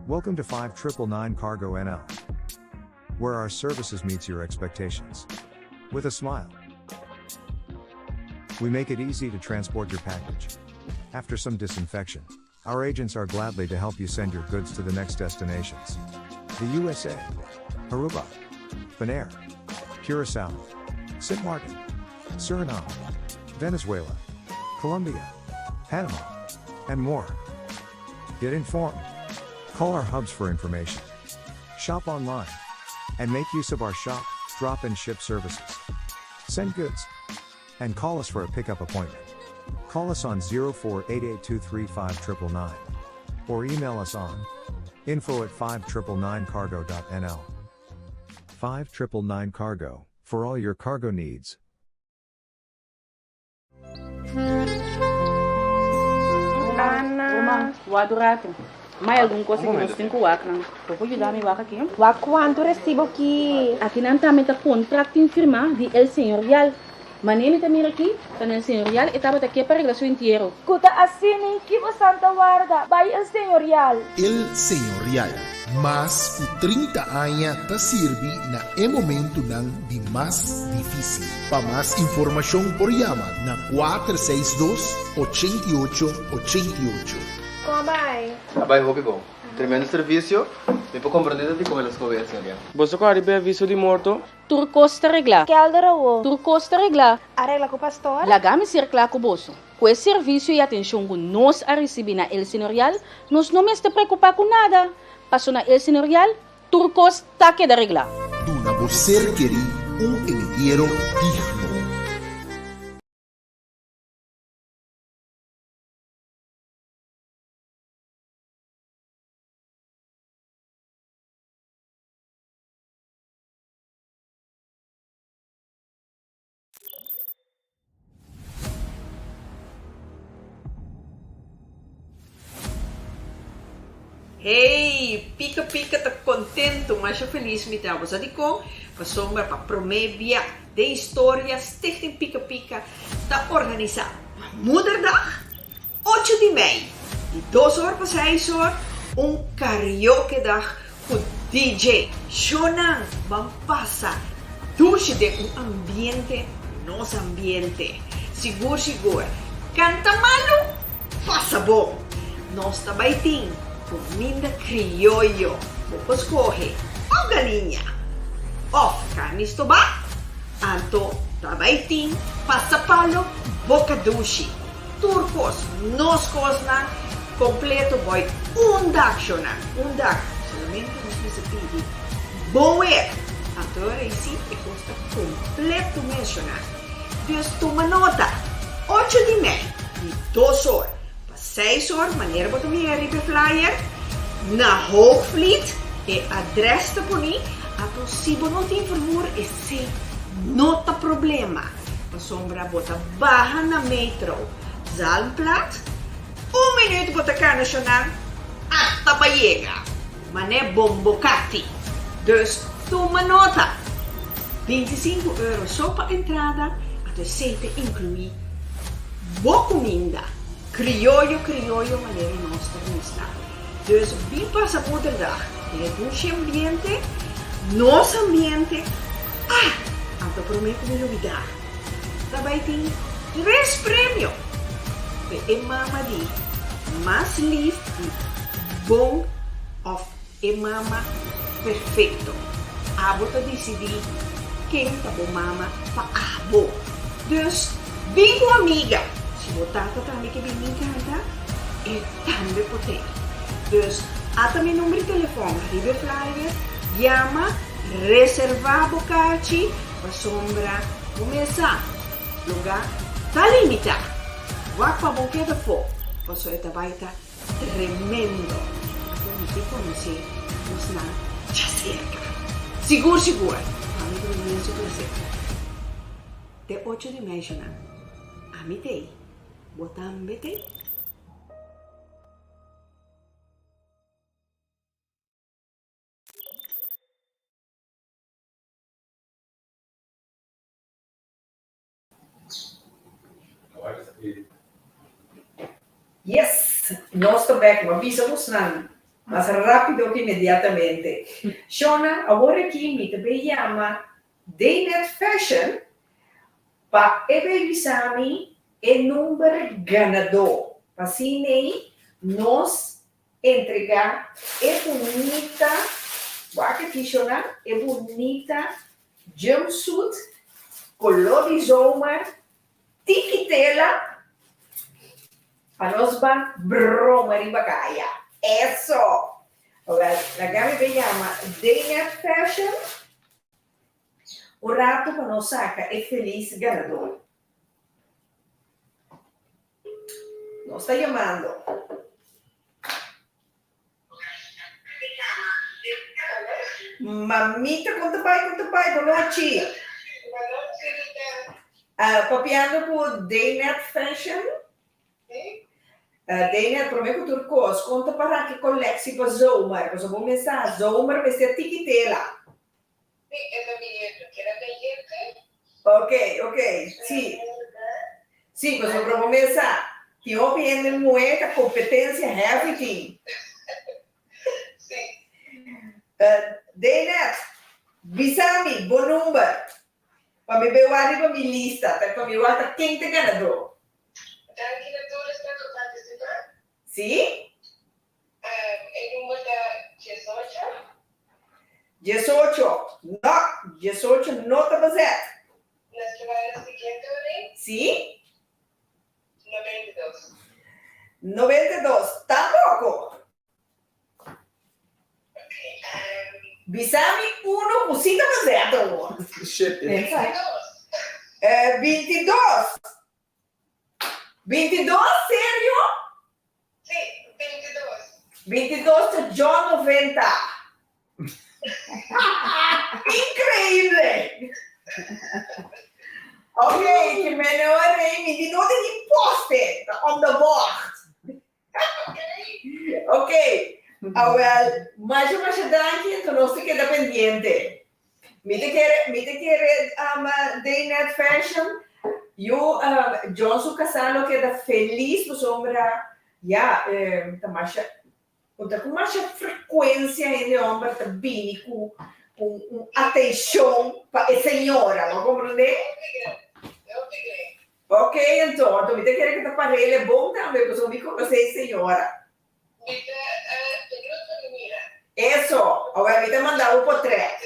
Welcome to 5999 Cargo NL, where our services meets your expectations. With a smile. We make it easy to transport your package. After some disinfection, our agents are gladly to help you send your goods to the next destinations. The USA, Aruba, Bonaire, Curacao, St. Martin, Suriname, Venezuela, Colombia, Panama, and more. Get informed. Call our hubs for information. Shop online. And make use of our shop, drop, and ship services. Send goods. And call us for a pickup appointment. Call us on 0488235999 or email us on info at 5999cargo.nl. 5999 Cargo, for all your cargo needs. Ana. Wak un ratu. Mai algun kos ku nos tin ku wak nan. Bo por yuda mi wak aki? Wak kuantu resibo ki. Aki nan tambe ta kontrakt tin firmá di El Señorial. Manera mi ta mira aki, ta na El Señorial e tabata ke pa regla su entiero. Ku ta asina ki bo santa warda bai El Señorial. El Señorial, mas ku 30 aña ta sirbi na e momentunan di mas difísil. Pa mas informashon por yama na 462 88 88. Kon a bai? A bai hopi bon. Tremendo servisio. Mi por komprondé ta dikon el a skohe El Señorial. Boso ku a riba e aviso di morto? Tur kos ta reglá. Kelder awo. Tur kos ta reglá. A regla ku pastor? Laga mi ser kla ku boso. Ku e servisio i atenshon ku nos a risibí na El Señorial, nos no mester preokupá ku nada. Paso na El Señorial, tur kos ta keda reglá. Duna bo ser kerí un entiero digno. Hey, Pika Pika ta contento, masha feliz mi ta. Bo sa dikon? Pasobra pa prome bia den historia Stichting Pika Pika ta organisa Moederdag ocho di mei, di dos or pa seis or, un karaokedag ku DJ. Shownan ban pasa dushi den un ambiente nos ambiente. Sigur sigur, kanta malu, pasa bon! Nos ta bai tin kuminda krioyo, bo por skohe òf galiña òf karni stobá, anto ta bai tin pasapalo boka dushi. Tur kos, nos kosnan kompleto boy un dak shonan, un dak. Solamente nos mester pidi bon weer. Anto ora ei si e kos ta kompleto mes shonan. Dus tuma nota, ocho di mei, di dos or pa seis or, manera bo ta mira riba e flyer, na Hoogvliet, e adres ta poni, anto si bo no tin vervoer esei no ta problema. Pasobra bo ta baha na metro Zalmplat, un minuut bo ta kana shonan ata ba yega man'e Bombocati. Dus tuma nota, 25 euro so pa entrada, anto esei ta inclui bo cuminda, crioyo crioyo manera nos ta gusta. Dus bin pasa moederdag den e dushi ambiente, nos ambiente, ah! Anto prome ku mi lubida, ta bai tin tres premio pe e mama di mas lif i bon of e mama perfecto. Abo ta dicidi ken ta bo mama pa abo. Dus bin ku amiga, si bo tata tambe ke bin bin kanta, e tambe por tei. Dus ata mi number di telefon riba e flyer, yama, reserva bo kachi pasobra bo mesa luga ta limita. Wak pa bo keda fo, pasobra e ta bai ta Tremendo! Anto mi ke konosé bosnan djaserka. Sigur sigur! Ami ta un inmenso plaser. Te ocho di meishonan. Ami t'ei. Bo tambe t'ei? Yes! Nos ta bek. Bo a bisa bosnan mas rapido ku inmediatamente. Shona, awor aki mi ta bay yama Daynet Fashion pa e bay bisa mi e number ganadó. Pa asina nos entrega e bunita, wak aki Shona, e bunita Jumpsuit koló di zomer, tiki tela pa nos ban broma riba kaya. Eso! Awel, laga mi bay yama Daynet Fashion un rato pa nos saka e felis ganador. Nos ta yamando. Mamita kon ta bai kon ta bai bonochi. Papiando ku Daynet Fashion. Daynet prome ku tur kos kon ta para ki koleksie pa zomer pasobra bo mester sa zomer mester tiki tela. Ok ok si si pasobra bo mes sa tin hopi hende muhé ta competencia heavy tin. Daynet bisa mi bo number pa mi bay wak riba mi lista pa mi wak ta ken ta ganador. Danki na tur esnan ku partisipá. Si. E number ta diesocho. Diesocho. No, diesocho no ta bezet. Nos ta bai na siguiente orin. Si. 92. 92. Tampoco. Bisa mi uno ku si ta bezet awor. Shete. 22. 22. 22 serio? Sí, 22. 22 ta John 90. Increíble! Ok, ke mene ora ei mi di no tin ni poste, ta om de bocht. Ok, awel, masha masha danki, enton nos ta keda pendiente. Mi ta kere, mi ta kere um, Daynet Fashion, yu um, John su kasá lo keda felis pasobra ya, eh, ta masha, ku ta ku masha frekuensia hende hòmber ta bini ku ku un atenshon pa e señora, bo komprendé? Ok, anto, anto mi ta kere ku ta parele bon tambe pasobra mi konosé e señora. Mi ta beniut pa mi mira. Eso, awor mi ta manda bo potret.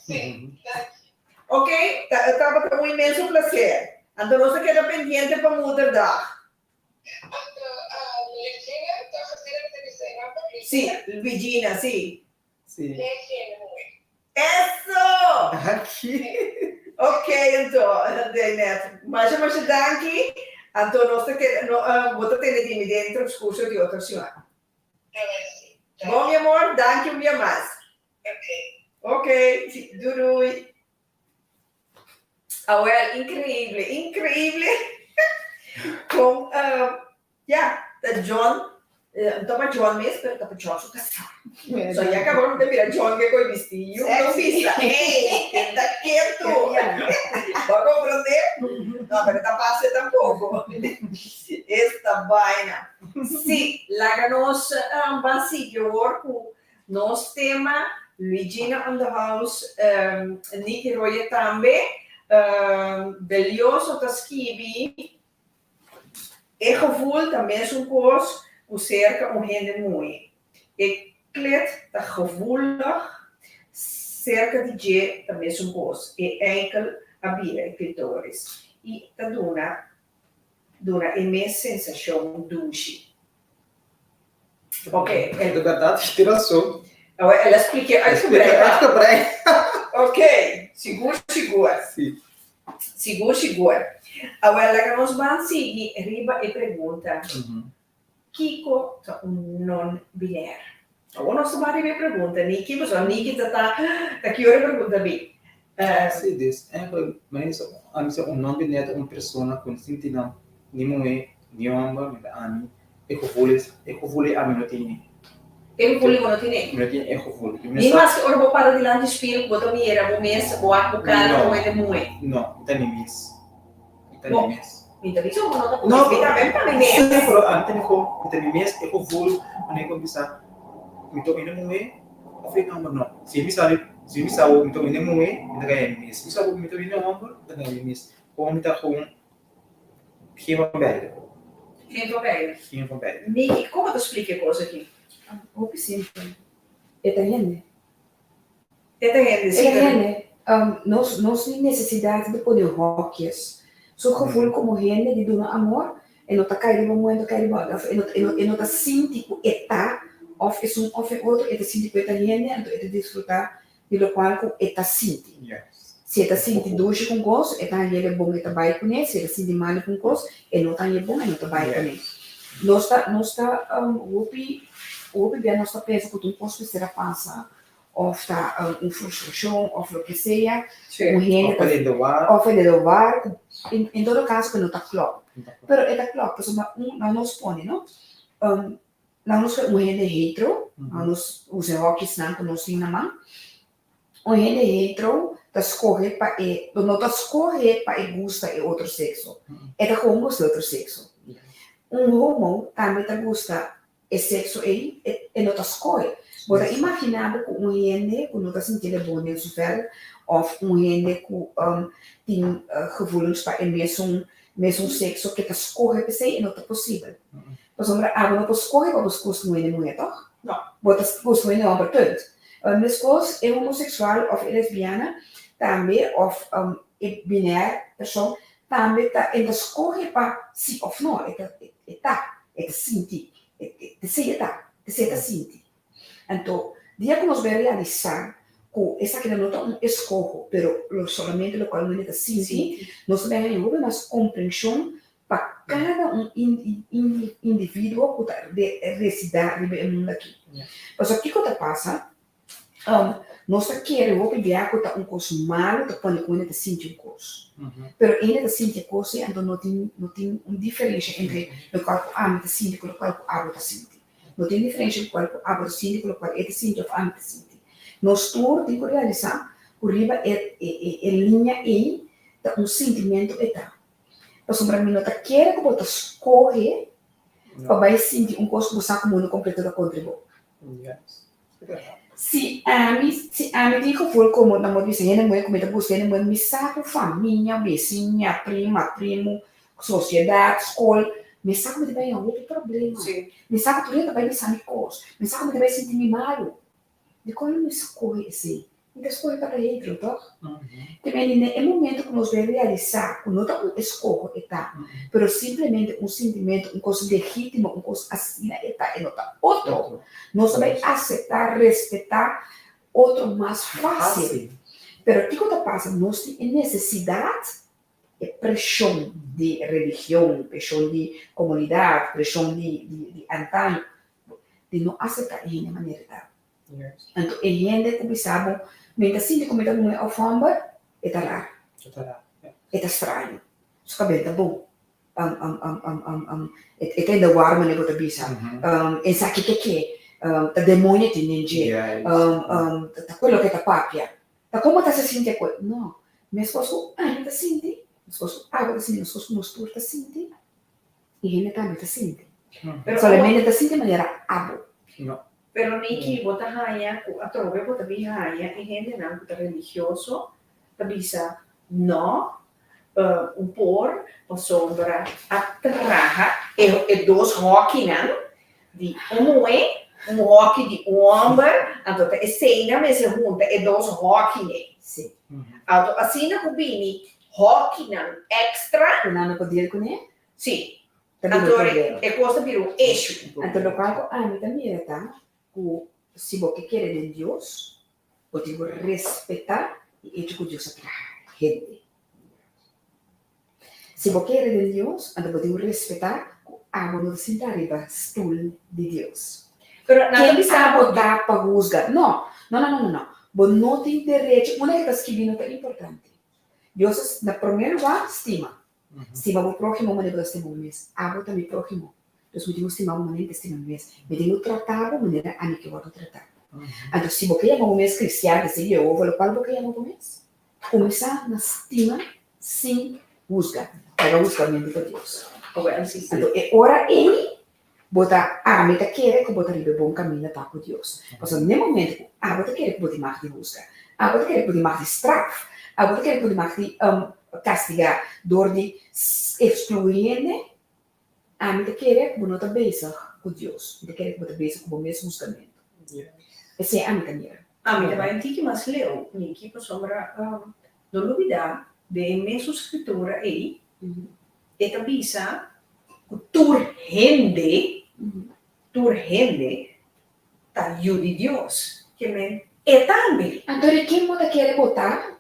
Sí, danki. Ok, ta tabata un inmenso placer. Anto nos ta keda pendiente pa Moederdag. Anto, Luigina, toch asina mi ta bisa e nomber? Luigina? Sí, Luigina, sí. Sí. Lejena muhe. Eso! Danki. Ok, anto, Daynet, masha masha danki. Anto nos ta keda, no, bo ta tene di mi den transcurso di otro siman. Merci. Bon, mi amor, danki un bia mas. Ok. Ok, doei doei. Awel, increíble, increíble. Con, Ya, ta John, no ta pa John mes, pero ta pa John su kasá. So ya kaba mi ta mira John ke koi bisti, yu no bisa, hey, ken ta ketu? Bo a komprondé? No, pero ta pase tampoko. Esta baina. Sí, laga nos ban sigui awor ku nos tema, Luigina on the house, Nicky Royer tambe, Belioso ta skibi. E gevoel ta mesun kos ku serka un hende muhé. E klet ta gevoelig serka di dje ta mesun kos. E eikel a bira e klitoris i ta duna duna e mes sensashon dushi. Ok. De bèrdat, tin rason. Awor el a spliké uitgebreid. Uitgebreid. Ok, sigur sigur. Sí. Sigur sigur. Awor laga nos ban sigui riba e pregunta, Kiko ta un non-binair? Awor nos ta ban riba e pregunta, Niki, pasobra Niki ta ta ta ki ora e pregunta bin. Sí, dus eigenlijk mi a bisa un non-binair ta un persona ku no sinti nan ni muhé ni hòmber, mi ta ami E gevoel is, e gevoel ei ami no tene. E gevoel ei bo no tene? Mi no tene e gevoel. Ni maske ora bo para dilanti spiel ku bo ta mira bo mes, bo wak bo kara komo hende muhé? No, mi ta mi mes. Mi ta mi mes. Mi ta bisa bo no ta bo mes, mi tambe mi ta mi mes. Sí, pero ami ta mi kon, mi ta mi mes, e gevoel wanneer ku mi bisa mi ta un hende muhé òf hende hòmber no. Si mi sa, si mi sa mi ta un hende muhé, mi ta gaya mi mes. Si mi sa ku mi ta un hende hòmber, mi ta gaya mi mes. Kon mi ta gewoon Geen van beide. Geen van beide. Geen van beide. Niki, kon bo ta splika e kos aki? Hopi simpel. E ta hende. E ta hende, si. E ta hende. Nos nos tin nesesidat di pone hokjes. Su gevoel komo hende di duna amor, e no ta kai riba un momento kai riba otro. E no e no e no ta sinti ku e ta òf esun òf e otro, e ta sinti ku e ta hende, anto e ta disfrutá di lokual ku e ta sinti. Si e ta sinti dushi ku un kos, e ta hañ'el e bon, e ta bai kuné, si e ta sinti malu ku un kos, e no ta hañ'e bon, e no ta bai kuné. Nos ta nos ta hopi hopi bia nos ta pensa ku ta un kos mester a pasa òf ta un frustrashon òf loke sea un hende Òf den de war. Òf den de war en todo kaso ku no ta klòp. Pero e ta klòp pasobra un nan nos pone no nan nos un hende hetero nan nos usa e hòkisnan ku nos tin na man. Un hende hetero ta skohe pa e, no ta skohe pa e gusta e otro sekso. E ta gewoon gusta e otro sekso. Un homo tambe ta gusta e sekso ei, e no ta skohe. Bo ta imaginá bo ku un hende ku no ta sintié bon den su vèl òf un hende ku tin gevoelens pa e mesun mesun sekso ke ta skohe p'esei? E no ta posibel. Pasobra abo no por skohe pa bo gusta un hende muhé, tòg? No. Bo ta gusta un hende hòmber, punt. Meskos e homoseksual òf e lesbiana tambe òf e binair person tambe ta e ta skohe pa si òf no, e ta e ta, e ta sinti, esei e ta, esei e ta sinti. Anto dia ku nos bai realisá ku esakinan no ta un eskoho pero lo solamente lokual un hende ta sinti, nos ta bai haña hopi mas komprenshon pa kada un individuo ku ta residá riba e mundu aki. Pasobra kiko ta pasa? Nos ta kere hopi bia ku ta un kos malu ta pone ku hende ta sinti un kos. Pero hende ta sinti e kos ei, anto no tin no tin un diferensha entre lokual ku ami ta sinti ku lokual ku abo ta sinti. No tin diferensha lokual ku abo ta sinti ku lokual e ta sinti òf ami ta sinti. Nos tur tin ku realisá ku riba e e liña ei ta un sintimentu e ta. Pasobra mi no ta kere ku bo ta skohe pa bai sinti un kos ku bo sa ku mundu kompleto ta kontra bo. Si ami, si ami tin gevoel komo nan por bisa hende muhé ku mi ta buska hende muhé, mi sa ku famia, bisiña, prima, primu, sosiedat, skol, mi sa ku mi ta bai haña hopi problema. Mi sa ku tur hende ta bai bisa mi kos, mi sa ku mi ta bai sinti mi malu. Dikon mi skohe esei? Mi ta skohe pa ta hetero, tòg? Te mende na e momento ku nos bai realisá ku no ta un eskoho e ta, pero simplemente un sintimentu, un kos legítimo, un kos asina e ta, e no ta otro, nos ta bai aseptá, respetá otro mas fásil. Pero kiko ta pasa? Nos tin e nesesidat, e preshon di religion, preshon di komunidat, preshon di antaño, di no aseptá e hende manera e ta. Anto e hende ku bisa bo, mi ta sinti ku mi ta muhé òf hòmber, e ta rar. E ta straño. Su kabel ta bon. E ta hende war manera bo ta bisa. E sa kiko ke. Ta demoño tin den dje. Ta ku loke e ta papia. Ta komo ta se sinti aku? No. Meskos ku ami ta sinti, meskos ku abo ta sinti, meskos ku nos tur ta sinti. E hende tambe ta sinti. Pero Solamente ta sinti manera abo. No. Pero Niki, bo ta haña ku atrobe bo ta bin haña e hendenan ku ta religioso ta bisa no, un por pasobra a traha e e dos hòkinan di un muhé, un hòki di un hòmber, anto ta eseinan mester hunta e dos hòkinan. Sí. Anto asina ku bini Hòkinan èkstra. Ku nan no por deal kuné. Sí. Ta bira un Anto problema. e kos ta bira un issue. Anto lokual ku ami ta mira ta ku si bo ke kere den Dios, bo tin ku respetá e echo ku Dios a traha hende. Si bo kere den Dios, anto bo tin ku respetá ku abo no ta sinta riba stul di Dios. Pero nan ta Ken bisa abo bo. ta pa husga? No, no, no, no, no, no. Bo no tin derecho, unda ke ta skibí no ta importante. Dios na promé lugá stima. Stima bo próhimo manera bo ta stima bo mes. Abo ta mi próhimo. Dus mi tin ku stima bo manera mi ta stima mi mes. Mi tin ku trata bo manera ami ke wòrdu tratá. Anto si bo ke yama bo mes kristian, ke sigui Yehova, lokual bo ke yama bo mes? Kuminsá na stima sin husga. Laga husgamentu pa Dios. Anto e ora ei Bo ta, ami ta kere ku bo ta riba e bon kaminda pa ku Dios. Pasobra n'e momento ku abo ta kere ku bo tin mag di husga, abo ta kere ku bo tin mag di straf, abo ta kere ku bo tin mag di kastigá dor di ekskluí hende, ami ta kere ku bo no ta bezig ku Dios. Mi ta kere ku bo ta bezig ku bo mes husgamentu. Esei ami ta mira. Ami ta bai un tiki mas leu, Niki, pasobra no lubidá den e mesun skritura ei E ta bisa ku tur hende, tur hende ta yu di Dios. Ke men e tambe. Anto di ken bo ta kere bo ta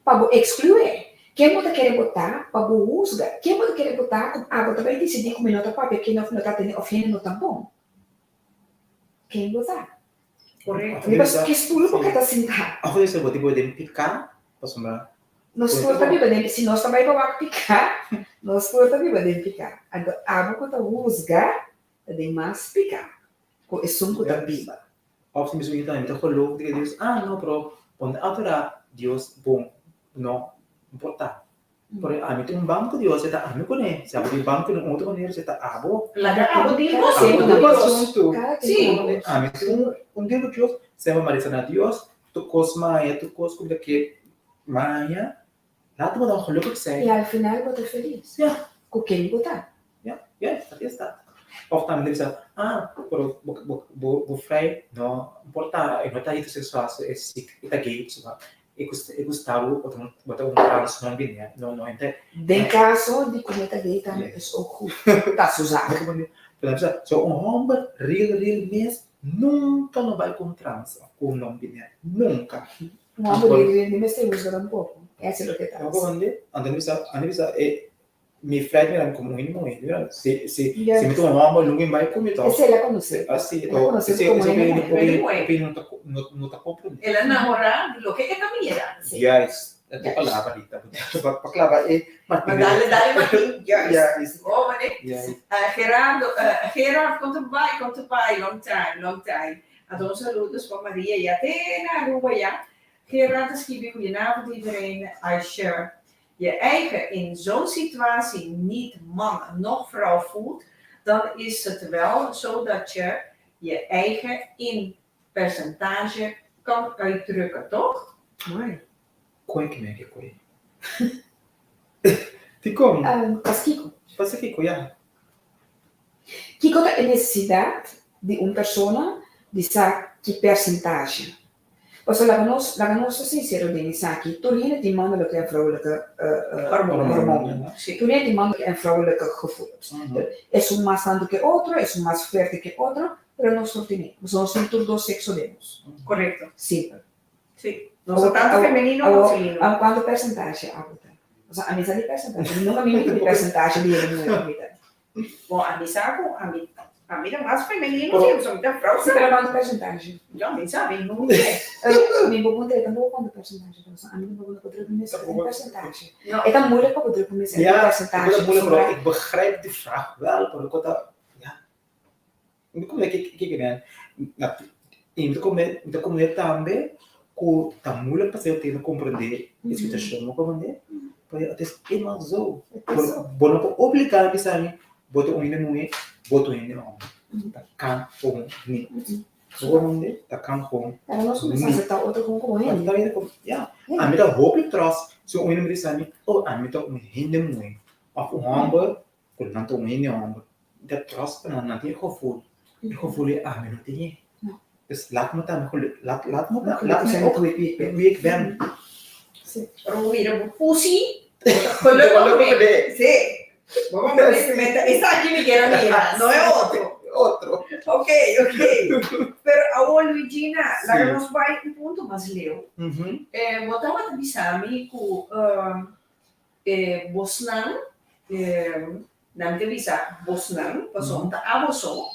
pa bo eksklué? Ken bo ta kere bo ta pa bo husga? Ken bo ta kere bo ta ku abo ta bai disidí ku mi no ta papia kende òf mi no ta atendé òf hende no ta bon? Ken bo ta? Korekto. Riba ki stul bo ke ta sintá? Òf esei bo ta biba den piká pasobra. Nos tur ta biba den, si nos ta bai pa wak piká, nos tur ta biba den piká. Anto abo ku ta husga ta den mas piká ku esun ku ta biba. Òf si mi suña tambe mi ta geloof di Dios, ah no pero bo no ta adorá Dios bon, no importá. Pero ami tin un banko Dios, e ta ami kuné. Si abo tin banko den otro manera, si ta abo. Laga abo deal ku asuntu ku Dios. Sí. Ami tin un deal ku Dios, semper mi a resa na Dios, tur kos maya, tur kos ku mi ta ke maya, laat bo dan gelukkig zijn. I al final bo ta felis. Ja. Ku ken bo ta. Ja, ja, dat is dat. Of tambe ta bisa, ah, pero bo bo bo bo vrij no importa, e no ta heteroseksual, so e si e ta gay, so e gusta e gusta bo, bo ta un bo ta un trans non binair, no no ente. Den kaso di ku mi ta gay tambe is ook goed, ta su zaak. Pero ta bisa, so un homber real real mes nunka no bai ku un trans of ku un non binair, nunka. Un homber real real ni mester husga tampoco, e hasi loke ta hasi. Anto bisa, anto bisa e Mi flight mira mi como un hende muhe. Mira, si, si, si mi ta un homber, nunca mi bai cu mi toch. Esei el a conoce. Asi, El a conoce esei, como esei hende hopi, muhe. hopi, hopi no ta, no, no ta comprende. El a namora di loke e ta mira. Juist, dat e palabra Rita. Pa, pa clava e Martin. Maar dale, dale Martin, juist. Juist. Oh, meneer. Juist. Gerardo, Gerard, komt erbij, komt erbij. Long time, long time. Anto un saludos pa Maria ya te na Aruba ya. Gerard ta skibi goedenavond iedereen. Als je je eigen in zo'n situatie niet man noch vrouw voelt, dan is het wel zo dat je je eigen in percentage kan uitdrukken, toch? Mooi. Koe ki meke koe. Dikon? Pas kiko? Pas kiko, ja. Kiko ta e nesesidat di un persona di sa ki percentage? Pasobra laga nos, laga nos ta sincero den esaki, tur hende tin mannelijke en vrouwelijke hormonen. Tur hende tin mannelijke en vrouwelijke gevoelens. Esun mas tantu ke otro, esun mas fuerte ke otro, pero nos tur tene. Pasobra nos tin tur dos sexo den nos. Correcto. Simpel. Sí. Nos ta tanto femenino como masculino. Awor, cuanto percentahe abo ta? Pasobra ami sa di percentahe, mi nunca mi miti di percentahe di hende muher ku mi ta. Bon, ami sa ku ami ami ta mas femenino si, pasobra mi ta vrou sa. Pero kuantu percentahe? Yo mi sa, mi no sé. Mi bo puntra tampoco kuantu percentahe, pasobra ami tampoco no por druk mi mes un percentahe. E ta moeilijk pa bo druk bo mes un percentahe. Ja, e ta moeilijk, pero ik begrijp de vraag wel, pero ku ta, ja. Mi ta komprende kiko men, i mi ta komprende, mi ta komprende tambe ku ta moeilijk pa ser tene komprende e situashon, bo komprende? Pero het is eenmaal zo. Bo no por obliga bisa mi bo ta un hende muhé, bo ta un hende hòmber. Ta kan gewoon niet. Bo komprende? Ta kan gewoon Pero nos kuminsá niet. aseptá otro kon komo hende. Ya, ami ta hopi trots si un hende bisa mi, oh ami ta un hende muhé òf un hòmber Ku nan ta un hende hòmber ta tròs pa nan, nan tin e gevoel, e gevoel ei ami no tin e. Dus laat me ta geluk, laat laat me ta, laat me ook wie ik ben. Pero bo mira bo pussy, bo ta gelukkig mee. Sí. Bo a mira, esaki mi kier a mira, no e otro. Otro. Ok, ok. Pero awor Luigina, laga nos bai un punto mas leu. Bo tabata bisa mi ku E bosnan, nan ta bisa bosnan, pasobra ta abo so,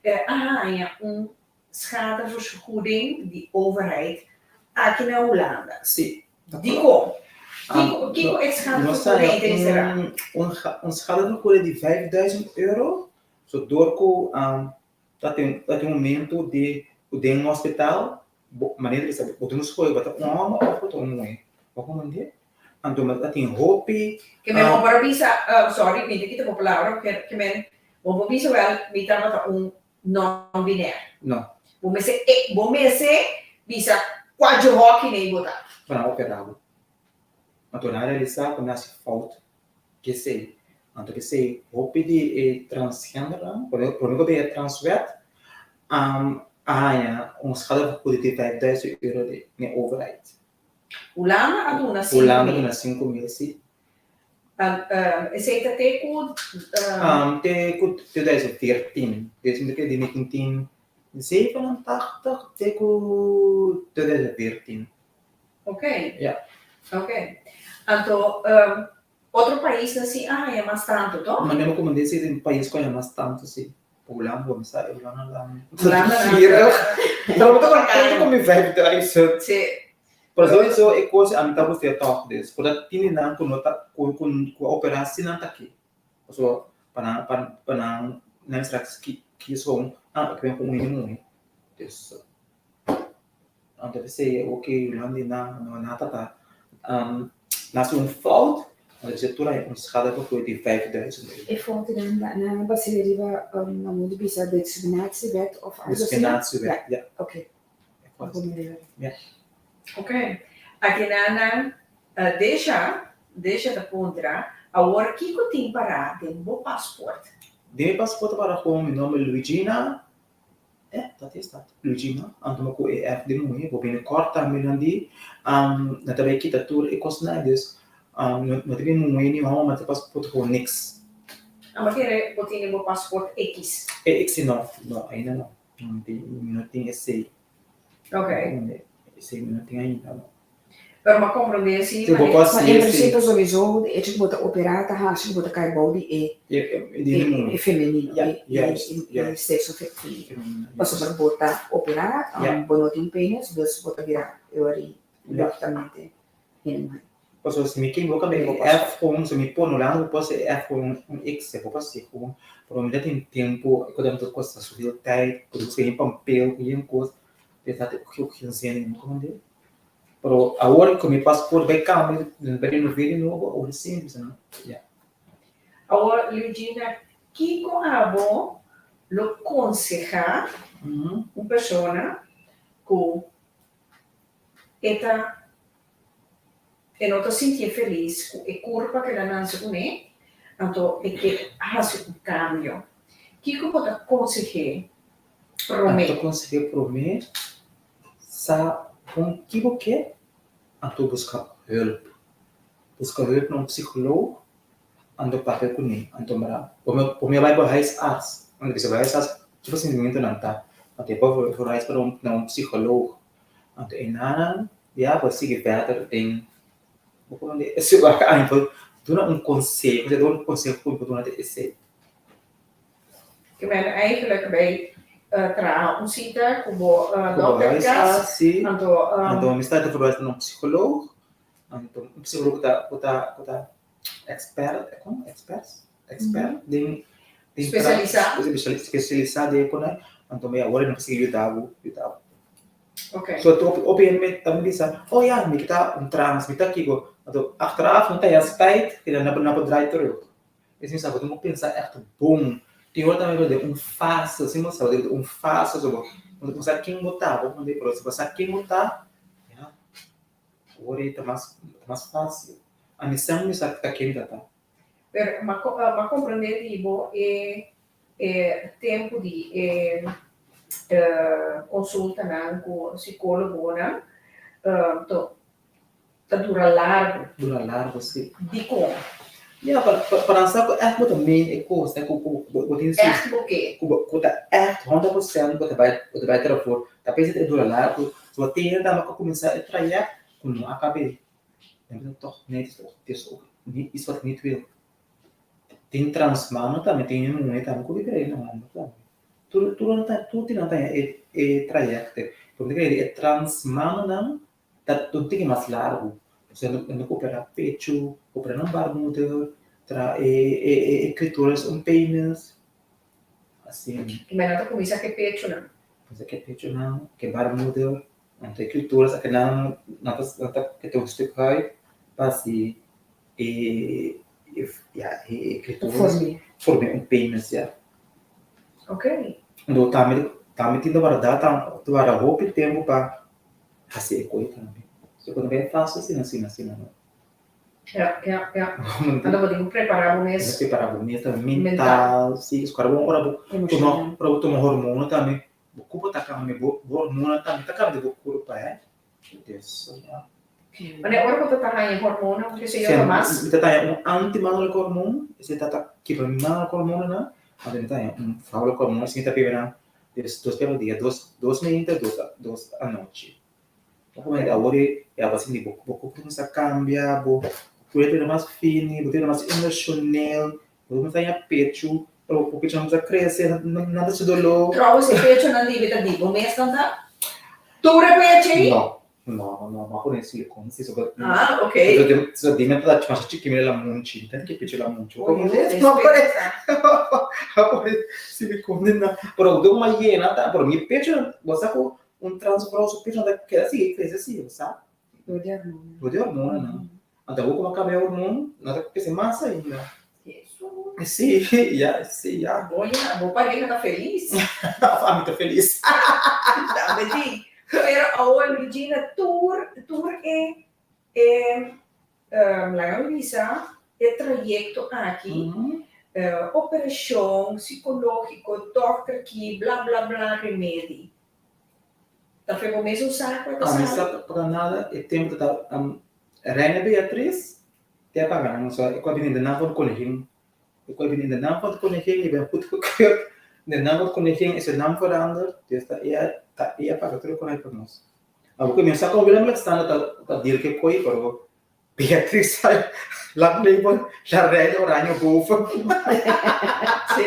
a haña un schadevergoeding di overheid aki na Hulanda. Sí. Dikon? Kiko, kiko e schadevergoeding ta enserá? Un schadevergoeding di vijfduizend euro, so dor ku ta tin ta tin momento di ku den hospital bo manera di bisa bo tin un skohe bo ta un hòmber òf bo ta un muhé. Bo komprendé? Anto mi ta tin hopi. Ke men bo por a bisa, sorry mi ta kita bo palabra, ke men bo por bisa wèl mi tabata un non-binair. No. Bo mester e bo mester bisa kua djohòki nei bo ta. Bo nan operá bo. Anto nan a realisá ku nan hasi fout kesei. Anto kesei hopi di e transgendernan, promé ku bin e transwet, a haña un schadevergoeding di vijfduizend euro di e overheid. Hulanda a duna sinku mil. Hulanda a duna 5000, si. Esei ta te ku. Te ku 2014. Dus mi ta kere di 1987 te ku 2014. Ok. Ja. Ok. Anto otro paisnan si a haña mas tantu, to? Manera mi komand'é si tin pais ku a haña mas tantu si. Hulanda, bo sa e Hulanda nan. Hulanda nan. Gierig. Pero mi ta kontento ku mi 5000. Si. Pero sowieso e kos ami ta gusta tòg des. Por ta tini nan ku no ta ku ku a operá si nan ta ke. Pasobra pa nan pa nan nan straks kies gewoon ah ik ben gewoon un hende muhé. Dus Anto p'esei e oke yunan di nan no nan ta nasi un fout, anto p'esei tur a un schadevergoeding di 5000 euro. E foutnan nan a bas'é riba nan modo bisa de discriminatiewet of algo asina? Discriminatiewet, ja. Oke. Ja. Oke. Aki nan nan Desha, Desha ta puntra, awor kiko tin pará den bo paspoort? Den mi paspoort ta pará kon mi nomber Luigina Eh, dat is dat. Luigina, anto mi ku e F di muhé, bo bini kòrta mi nan di, nan ta bai kita tur e kosnan, dus no ta bin muhé ni hòmber, ma ta paspoort gewoon niks. A mi kere bo tene bo paspoort X. E X no, no, ainda no. Mi no tin esei. Ok. Esei mi no tin ainda no. Pero mi a komprondé si. Si bo por Ma en prinsipio sowieso de echo ku bo ta operá ta hasi ku bo ta kai bou di e e femenino, e sekso femenino. Pasobra bo ta operá, bo no tin penis, dus bo ta bira e ora ei lógikamente hende muhé. Pasobra si mi ken bo kambia e F ku si mi pone Hulanda bo por hasi e F ku un X, bo por hasi ku pero mi ta tin tempu ku ta kosta zoveel tijd, ku ta buska yen papel ku yen kos, ta geen zin mi komprende. Pero awor ku mi paspoort bai kambia, bai renové di nobo, awor si mi bisa no, ya. Awor Eugenia, kiko abo lo konsehá un persona ku e ta e no ta sintié felis ku e kurpa ku el a nase kuné, anto e ke hasi un kambio? Kiko bo ta konseh'é promé? Mi ta konseh'é promé Sa bon ki bo ke, anto buska hulp. Buska hulp na un psikoloog, anto papia kuné. Anto mira, bo mi a bai bo huisarts, anto bisa bo huisarts ki bo sintimentunan ta. Anto e por verwijs pa na un psikoloog. Anto e nan ya bo sigui verder den bo por duna un konseho, duna un konseho ku bo duna ta esei. Ke men eigenlijk bay traha un sita ku bo dokter di kas. Si. Anto, anto mi sta te verwijs na un psicoloog. Anto un psicoloog ku ta ku ta ku ta expert, kon? Expert? Expert den den Spesialisá. Spesialisá den konai. Anto mi awor e nan por sigui yuda bo, yuda bo. Oké. So op op een moment ta mi bisa, oh ja, mi ta un trans, mi ta kiko. Anto achteraf mi ta haña spijt, i nan nan por draai terug. Esei sa bo tin ku pensa ègt bon. Tin ora tambe bo den un fase, si bo sa bo den un fase so bo bo sa ken bo ta, bo manda pero si bo sa ken bo ta, ya, awor ei ta mas ta mas fásil. Ami semper mi sa ta ken ta ta. Pero mi a komprende di bo e e tempu di e konsultanan ku sikólogonan to Ta dura largu. Dura largu, si. Dikon? Ya, pa pa nan sa ku ègt bo ta meen e kos, ku ku bo tin si. Ègt bo ke. Ku bo ku ta ègt 100% bo ta bai bo ta bai trafor. Ta pensa ta e dura largu. So bo tene tambe ku kuminsá e trayèkt ku no a kab'é. Dan bo ta tòg nee dit is ook niet iets wat ik niet wil. Tin transmano tambe, tin hende muhé tambe ku ta kere na hòmber tambe. Tur tur nan ta tur tin nan ta haña e e trayèkte. Por mi ta kere e transmanonan Ta un tiki mas largu. Pasobra e no operá pechu, operá nan baarmoeder, traha e clitoris un penis, asina. I men nan ta kuminsá ku e pechunan. Kuminsá ku e pechunan, ku e baarmoeder, anto e clitoris akinan nan ta nan ta keda un stuk huid pa hasi e ya e clitoris forma un penis ya. Ok. Anto tambe tambe tin ta warda ta warda hopi tempu pa Hasi e koe tambe. So ku no bay fácil asina asina asina no. Ja, ja, ja. Anto bo tin ku prepará bo mes. Prepará bo mes tambe mental, si. Ora bo ora bo tuma ora bo tuma hormona tambe bo kurpa ta kambia, bo hormona tambe ta kambia bo kurpa eh. Dus ja. Wanneer ora bo ta ta haña hormona ku ke señor ta mas? Mi ta ta haña un anti-mannelijk hormoon, esei ta ta kibra mi mannelijk hormonanan, anto mi ta haña un vrouwelijk hormoon, esei mi ta bebe nan Des dos bia pa dia, dos dos meinta, dos dos anochi. Bo ku manda awor e ya bo a sinti bo bo kurpa kuminsá kambia, bo Bo ta bira mas fini, bo ta bira mas emoshonel, bo ta kuminsá haña pechu, pero bo pechunan kuminsá krese, nan ta hasi doló. Trouwens, e pechunan di ta di bo mes nan ta? Tur e pechu ei? No, no, no, m'a pone silicon si, so Ah, ok. So di mi ta masha chiki mi lamunchi, mi ta ke pechu lamunchi. Oye, Bo a pone silicon den nan, pero dor m'a yena ta, pero mi pechu, bo sa ku un transvrouw su pechu nan ta keda sigui krese si, bo sa? Door di hormona. Door di hormona nan. Anto awor como a cambia hormon, nan ta crece mas ainda. Hesus. Si, ya, si, ya. Bo ya, bo pareha ta felis. Ami ta felis. Tambe di. Pero awor Luigina, tur, tur e, e, laga mi bisa, e trayecto aki, operacion, psicologico, dokter ki, bla bla bla, remedi. Ta fe bo mes un saco e ta Ami sali. sa paga nada e tempo ta Reina Beatriz te a paga nan so e cu a bini den naam van de koningin e cu a bini in de naam van de koningin je bent goedgekeurd in de naam van de koningin is je naam veranderd dus ta e ta e a paga tur e konai pa nos. Awor cu mi no sa con Willem Alexander ta ta deal cu e coi pero Beatriz a laat label la Reina Oranje boven. Sí.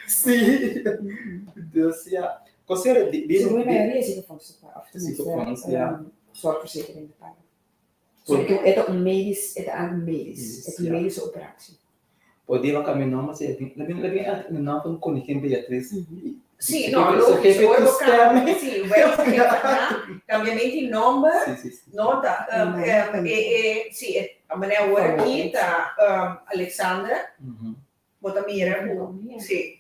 Sí. Dus ja. Considera di di Según e mayoria ziekenfondsen ta paga, of tenminste Ziekenfonds, ja. zorgverzekering ta paga. So e ta un medisch, e ta algo medisch, e ta un medische operatie. Por dia bo cambia nomber si la bin la bin echt in de naam van koningin Beatriz. Sí, no, logisch, hoor, bo cambia, sí, cambiamento di nomber, no ta, e, e, sí, e, meneer awor aki ta Alexander, bo ta mira ku, sí,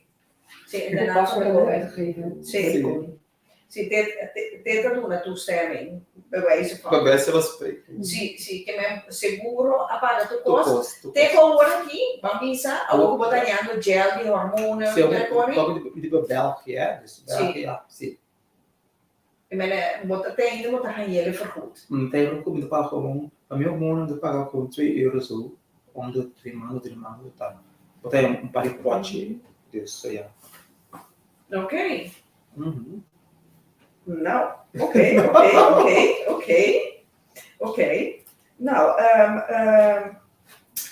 sí, in de naam van de koning, sí. Si te te ta duna toestemming, bij wijze van. Bij wijze van spreken. Si, si, ke men seguro a paga tur kos. Te ku awor aki, ban bisa, awor ku bo ta hañando gel di hormonen, Si, tur e kos. awor di België, hè, dus België, ja, si. I men bo ta te ainda bo ta hañ'el vergoed. Mi ta hañ'el vergoed, mi ta paga gewoon, pa mi hormonen mi ta paga gewoon twee euro zo, om de twee maanden, drie maanden, ta, bo ta haña un par di pòchi, dus ja. Oké. Nou, oké, oké, oké, oké. Oké. Nou,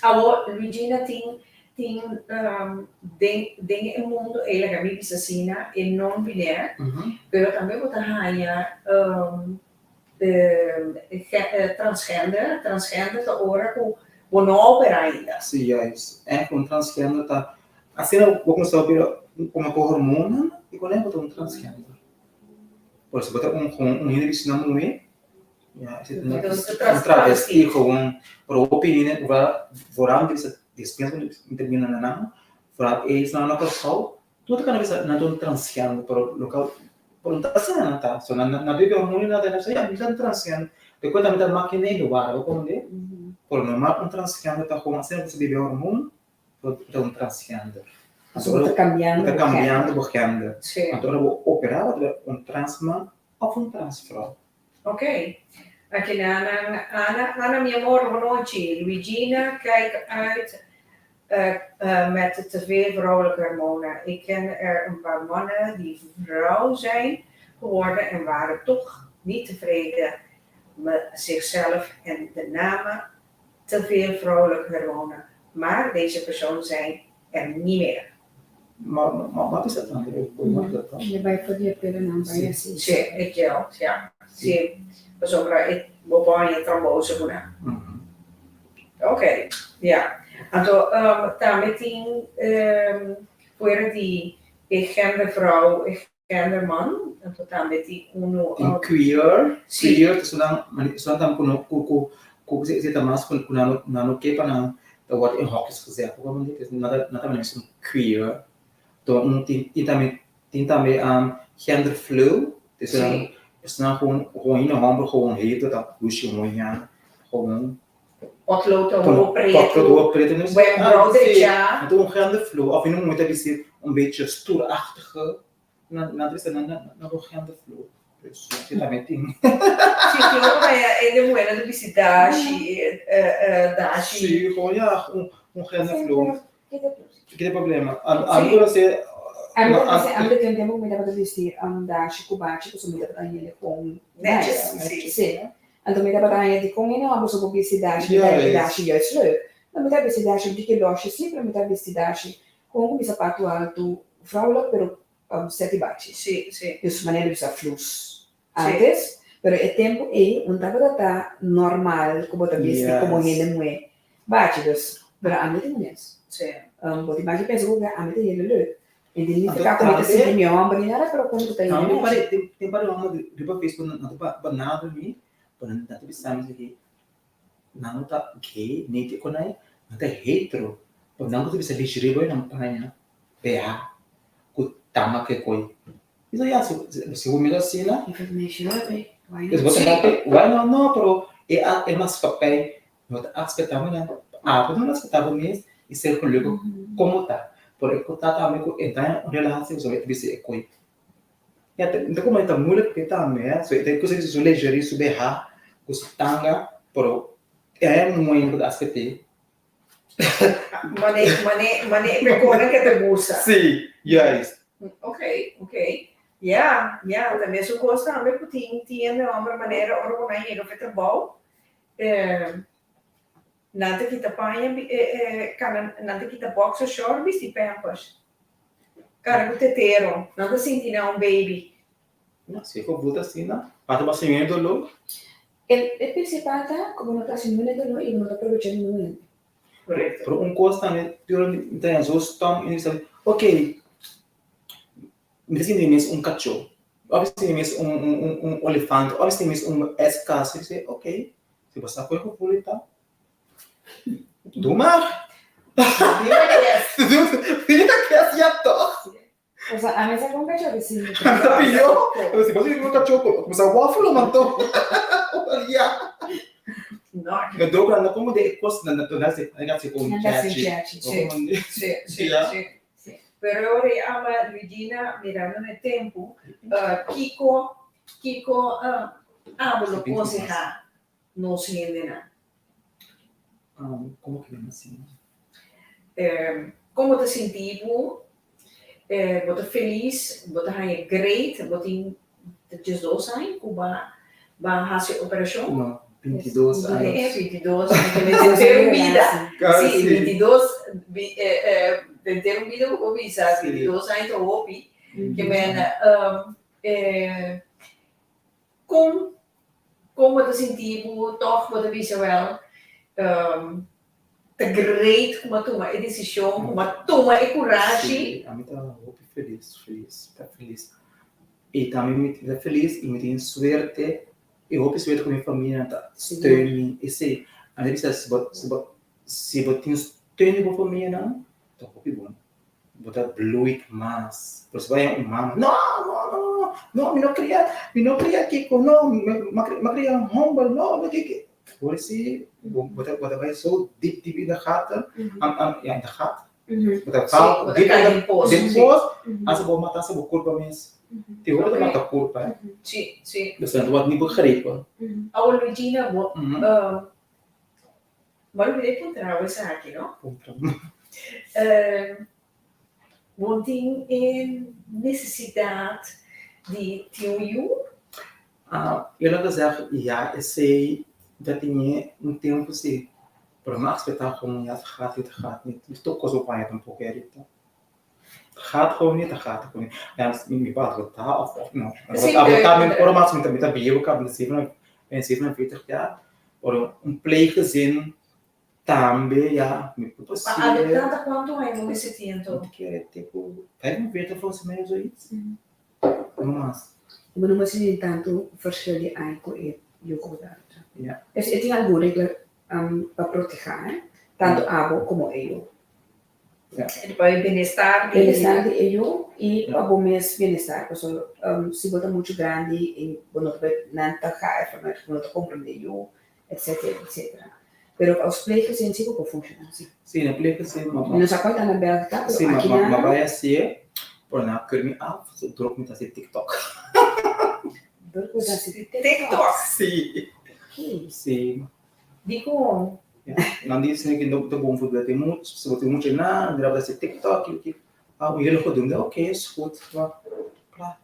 awor Luigina tin tin den den e mundo ei laga mi bisa asina e non binair, pero tambe bo ta haña transgender, transgender ta ora ku bo no a operá ainda. Sí, juist. Eigenlijk un transgender ta asina bo kuminsá bira kome ku hormonan i kuné bo ta un transgender. Por eso bo ta un un hende bisti na muhé, ya esei ta un travesti gewoon. Pero hopi hende vooral mi ta bisa despues mi ta bini na nan, vooral esnan na Kòrsou Tur ta bisa nan ta un transgender, pero loke por no ta asina nan ta. So nan nan bebe hormon i nan ta bisa ya mi ta un transgender. Despues tambe ta makina i lugar bo komprende. Por normal un transgender ta gewoon asina ku ta bebe hormon bo ta un transgender. Anto bo ta kambiando bo ta kambiando bo gender. Sí. Anto ora bo opera bo ta bira un transman of un transvrouw. Ok. Aki nan Ana, Ana mi amor, bonochi. Luigina, kijk uit met te veel vrouwelijke hormonen. Ik ken er een paar mannen die vrouw zijn geworden en waren toch niet tevreden met zichzelf en de namen te veel vrouwelijke hormonen. Maar deze persoon zijn er niet meer. Ma ma ma bisa tambe bo ma bisa tambe. E bai for di e pelanan bai asi. Sí, e gel, ja. Sí, pasobra e bo por haña trombose ku nan. Oké, ja. Anto tambe tin fuera di e gendervrouw, e genderman, anto tambe tin unu. Tin queer, Sí. queer ta esunnan esunnan tambe ku no ku ku ku se ta mas ku nan no nan no ke pa nan ta wòrdu in hokjes gezet. Bo comprende? Nan ta nan ta manera esun queer. Anto un tin tin tambe tin tambe genderfluid, esunnan esunnan gewoon gewoon hende hòmber gewoon heet ta lushi hoña gewoon. Potlood ta hoor pretu. Potlood hoor pretu. Wenkbrauw drecha. Anto un genderfluid of hende muhé ta bisti un bechi stoerachtige nan ta bisa nan nan ta un genderfluid. Dus esei tambe tin. Si tin ora maya hende muhénan ta bisti dashi dashi. Si gewoon ya un genderfluid. Ki ta e problema? Ami konosé. Ami konosé, ami ta tin tempu ku mi tabata bisti dashi ku bachi pasobra mi tabata hende kon Netjes, si. Si. Anto mi tabata haña dikon e no a boso por bisti dashi, mi ta haña e dashi juist leuk. No, mi ta bisti dashi un tiki lòshi si, pero mi ta bisti dashi kon ku mi sapatu altu vrouwelijk pero seti bachi. Dus manera di bisa flus antes, pero e tempu ei un tabata ta normal ku bo ta bisti komo hende muhé bachi, dus pero ami tin mes. Bo tin baki pensa ku ami ta hende leuk. E di nifiká ku mi ta sinti mi hòmber ni nada, pero ku mi ta hende nechi. Tin pari hòmber riba Facebook nan ta banado mi, pero nan ta bisa mi esaki, nan no ta gay, ni te kon ai, nan ta hetero, pero nan ku ta bisa lishi riba nan paña BH ku tama ke koi. Mi sa ya, si bo mira asina, si bo ta happy, why not? No, pero e maatschappij no ta akseptá bo nan, abo no ta akseptá bo mes i ser gelukkig komo ta. Pero e ku ta tambe ku e ta den un relatie so e ta bisa e koi. Ya ta komo e ta moeilijk p'e tambe, so e ta kusa su lingerie, su BH ku su tanga, pero e muhé ku ta aksept'é. Mane, mane, mane e pekona ke te gusta. Sí, juist. Ok, ok. Ja, ja, ta mesun kos tambe ku tin tin hende hòmber manera ora ku nan yega pa e trabou, nan ta kita paña, kana nan ta kita boxer short bisti pampers. Kana ku tetero, nan ta sinti nan un baby. No, si e gevoel ta asina, pasa pa siña e doló. E principal ta cu bo no ta haci ningún doló y bo no ta probecha ningún hende. Correcto. Pero un cos tambe, tur mi ta haña zo stom y mi sa, ok, mi ta sinti mi mes un cachó, of mi ta sinti mi mes un un un olifante, of mi ta sinti mi mes un eskas, mi si, ok, si bo sa cu e gevoel ei ta, doe maar. Mira kes, ja toch? Osea, ami sa con cachó di sinti. Ami ta pió. Pero si bo sinti un cachó cu sa wafel man to. Ja. No. Me do grande como de e cos nan nan nan se nan se con chachi. Si, si, si, si. Pero ora e ama Luigina mirando na e tempo, kico kico abo lo conseha nos hendenan? Como ke asina? Kon bo ta sinti bo? Bo ta felis? Bo ta haña great? Bo tin 12 aña ku bo a hasi operashon? No, 22 aña. 22 aña, henter un bida. Si, 22, henter un bida ku bo bisa, 22 aña ta hopi. Ke men, Kon kon bo ta sinti bo tòg bo ta bisa wèl ta great ku bo a tuma e desishon, ku bo a tuma e kurashi. Sí, ami ta hopi felis, felis, ta felis. I tambe mi ta felis i mi tin suerte i hopi suerte ku mi famia ta steun mi. Esei, ami ta bisa si bo si bo si bo tin steun di bo famianan ta hopi bon. Bo ta bloeit mas. Pero si bo haña un mama, no, no, no, no, no, mi no kria, mi no kria kiko, no, mi mi a kria un hòmber, no, mi kiko. Por esi bo bo ta bo ta bai so dip dip in de gaten, ja in de gat, bo ta val dip in de den pos, hasta bo mata hasta bo kurpa mes. Tin hopi ta mata kurpa, eh. Sí, sí. Dus nan ta wòrdu ni begrepen. Awor Luigina, bo Bo lo bira puntra bo esaki, no? Puntra. Bo tin e nesesidat di tin un yu? Eerlijk gezegd, ja, esei ta tene un tempu si, pero mi a aspetá kon ya ta gaat i ta gaat nit. Mi ta kos bo paña tampoko ahorita. Ta gaat gewoon nit, ta gaat gewoon nit. Ja, mi por adoptá of of no. Adoptá mi por mas mi ta bieu kaba, mi ta 47 jaar. Ora un pleeggezin tambe ya mi por Pa adoptá ta kuantu aña bo mester tin anto? Mi ta kere te ku 45 volgens mij of zoiets. No mas. Bo no mester tin tantu verschil di aña ku e yu ku bo ta adoptá. Ja. Es e tin algun regla pa protehá tantu abo komo e yu. Pa e bienestar di. Bienestar di e yu i pa bo mes bienestar. Pasobra si bo ta muchu grandi i bo no ta bai nan ta ga ervan uit bo no ta komprendé e yu, etsetera, etsetera. Pero als pleeggezin si bo por funshoná si. Si, na pleeggezin ma. Mi no sa kual ta na Bèlgika, pero aki nan. Si, ma bai hasié, pero nan a keur mi af, so drok mi ta hasi TikTok. Drok bo ta hasi TikTok? Si. Si. Dikon? Nan di esei no ta bon for tin mucha, si bo tin mucha nan, mira bo ta hasi TikTok i ki, ah un hele gedoe, mi di oké is goed, maar klaar.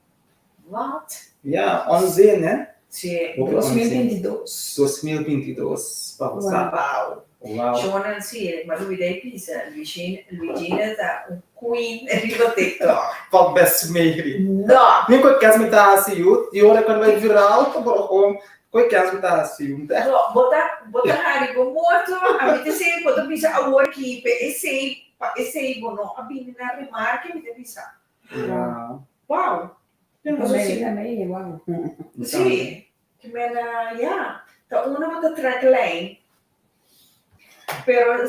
Wat? Ja, onzin hè. Si. Hopi 2022. 2022 pa bo sa. Wow. Wow. Shonan si, ma Louis dei pisa, Luigina, Luigina ta un queen riba TikTok. Valt best mee, Gri. No. Mi koe kens mi ta hasi yu, di ora ku bai viral, ta por gewoon koe kens mi ta hasi yu. No, bo ta, bo ta hari bo morto, a mi ta sey bo ta bisa awor ki pe esey, pa esey bo no a bini na remarke, mi ta bisa. Ja. Wow. Paso si. Wow. Si. Ki mena, ja. Ta uno bo ta trek lijn. Pero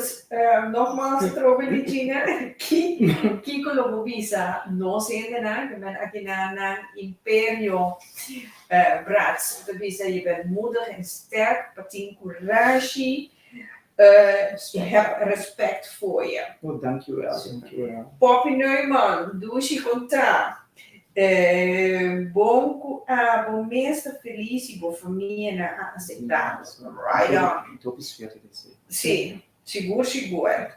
nogmaals atrobe Ligina, ki kiko lo bo bisa nos hendenan, ki men aki na nan imperio Bratz ta bisa je bent moedig en sterk, pa tin kurashi, heb respect voor je. Oh, dankjewel, dankjewel. Poppy Neumann, dushi kon ta. Bon ku abo mes ta felis i bo famianan a aseptá bo. Right on. Hopi suerte den esei. Sí, sigur sigur.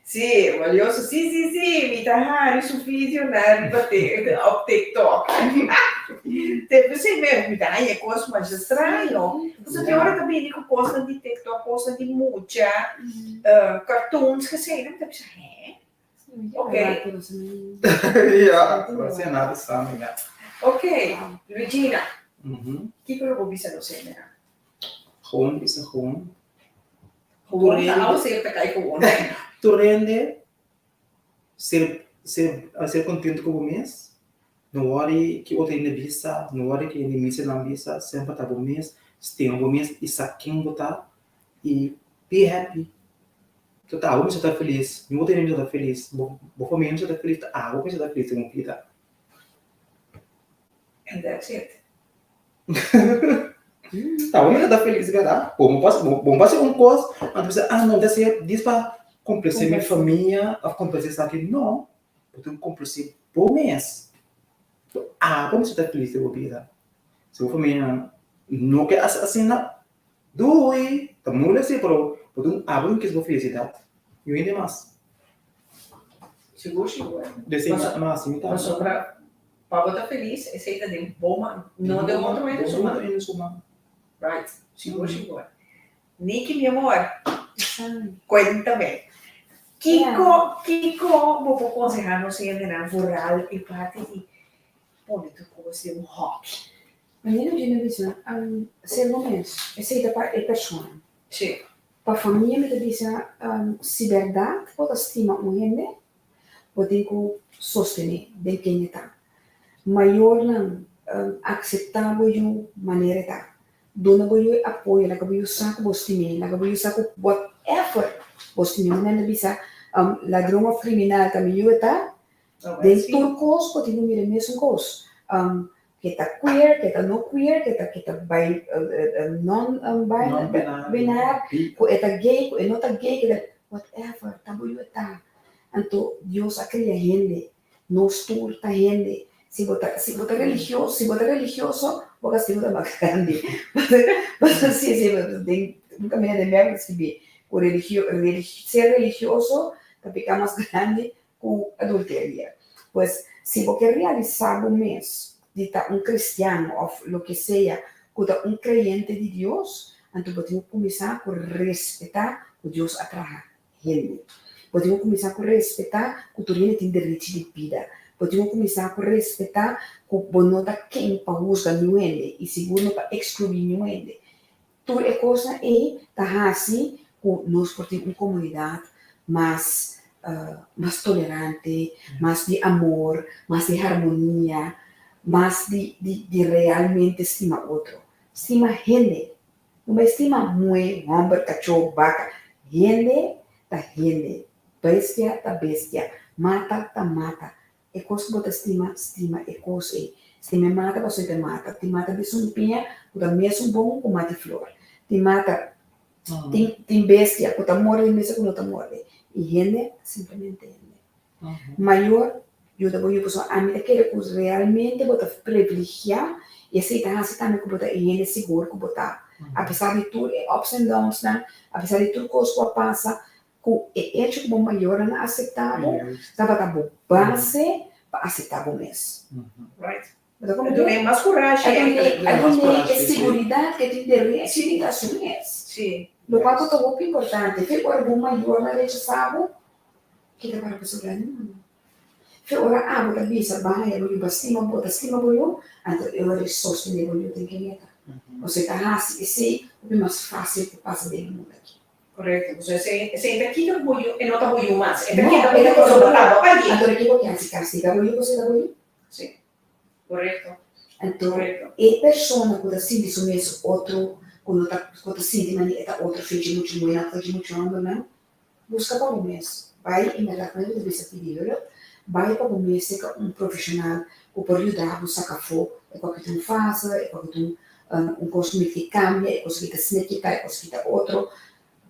Sí, valioso. Sí, sí, sí, mi ta hari su videonan riba op TikTok. Te p'esei mes mi ta haña e kos masha straño. Pasobra tin ora ta bini ku kosnan di TikTok, kosnan di mucha, cartoons, kesei, mi ta bisa, hè? Ok. Ja, no hacía nada samen, ja. Ok, Luigina, kiko lo bo bisa nos hendenan? Gewoon bisa gewoon. Gewoon ta awe ser ta kai gewoon. Tur hende ser ser ser contento ku bo mes. No worry ki otro hende bisa, no worry ki hende mester nan bisa, semper ta bo mes, stima bo mes i sa ken bo ta i be happy. Ta abo mester ta felis, mi bo tene mester ta felis, bo bo famia mester ta felis, ta abo mester ta felis den bo bida. And that's it. Ta abo mester ta felis bèrdat? Bo no por bo no por hasi un kos anto bisa ah no mi ta hasi dis pa komplase mi famia òf komplase esaki, no, bo tin ku komplase bo mes. Abo mester ta felis den bo bida. Si bo famia no ke hasi asina, Doei! Ta mula esei pero bo tin un abo tin kies bo felisidat y un hende mas. Sigur sigur. Desei ma asi mi ta. Pasobra pa bo ta felis esei ta den bo man no den otro hende su man. hende su man. Right. Sigur sigur. Niki mi amor cuéntame kiko kiko bo por conseha nos hendenan vooral e parti di pone tur cos den un hokkie. Manera Gina bisa, Ser bo mes, esei ta pa e persona. Sí. Pa famia mi ta bisa, si bèrdat bo ta stima un hende, bo tin ku sostené den ken e ta. Mayornan, akseptá bo yu manera e ta. Duna bo yu e apoyo, laga bo yu sa ku bo stim'é, laga bo yu sa ku whatever bo stim'é. Manera mi ta bisa, ladron òf kriminal ta mi yu e ta, Den tur kos bo tin ku mira e mesun kos. Ke ta queer, ke ta no queer, ke ta ke ta bi non binair, ku e ta gay, ku e no ta gay, ke ta whatever, ta bo yu e ta. Anto Dios a kria hende, nos tur ta hende. Si bo ta si bo ta religioso si bo ta religioso bo kastigo ta mas grandi. Pasobra si si den un kaminda den Bijbel ta skibí ku religio ser religioso ta pika mas grandi ku adulteria. Pues, si bo ke realisá bo mes di ta un kristian òf loke sea ku ta un kreyente di Dios, anto bo tin ku kuminsá ku respetá ku Dios a traha hende. Bo tin ku kuminsá ku respetá ku tur hende tin derechi di bida. Bo tin ku kuminsá ku respetá ku bo no ta ken pa husga niun hende i sigur no pa ekskluí niun hende. Tur e kosnan ei ta hasi ku nos por tin un komunidat mas mas tolerante, mas di amor, mas di harmonia, mas di di di realmente stima otro. Stima hende. No bai stima muhé, hòmber, kachó, baka. Hende ta hende. Bestia ta bestia. Mata ta mata. E kos ku bo ta stima, stima e kos ei. Stima e mata pasobra e ta mata. Tin mata di sumpiña ku ta mesun bon ku mati flor. Tin mata, tin tin bestia ku ta morde i bestia ku no ta morde. I hende ta simplemente hende. Mayor, yuda bo yu pasobra ami ta kere ku realmente bo ta privilegiá i esei ta hasi tambe ku bo ta e hende sigur ku bo ta. Apesar di tur e ups and downs nan, apesar di tur kos ku a pasa, Ku e echo ku bo mayornan a aseptá bo, tabata bo base pa aseptá bo mes. Right. Bo ta comprende? Dun'é mas kurashi A dun'é, eigenlijk. a dun'é e siguridat ku e tin derechi di ta su mes. Sí. Lokual ku ta hopi importante. Fe ora bo mayornan rechasá bo, ke ta para pa sobra di mundu? Fe ora abo ta bisa ban haya bo yu, bo stima bo, ta stima bo yu, anto e ora e sostené bo yu den ke meta. Pasobra e ta hasi esei hopi mas fásil pa pasa den e mundu aki. Korekto. Pasobra esei, esei ta kita ku bo yu, e no ta bo yu mas. E ta No, kita bo e yu ta pasobra bo ta bo p'algin. Anto ki bo ke hasi? Kastiga bo yu pasobra e ta bo yu? Sí. Korekto. Anto e persona ku ta sinti su mes otro, ku no ta, ku ta sinti manera e ta otro fechi muchu muhé òf fechi muchu hòmbernan, buska pa bo mes. Bai inmediatamente bo ta bisa pidi hulp, bai pa bo mes serka un profeshonal ku por yuda bo saka afó e kua ki ta un fase, e kua ki ta un un kos ku mester kambia, e kos ki ta sne kita, e kos ki ta otro.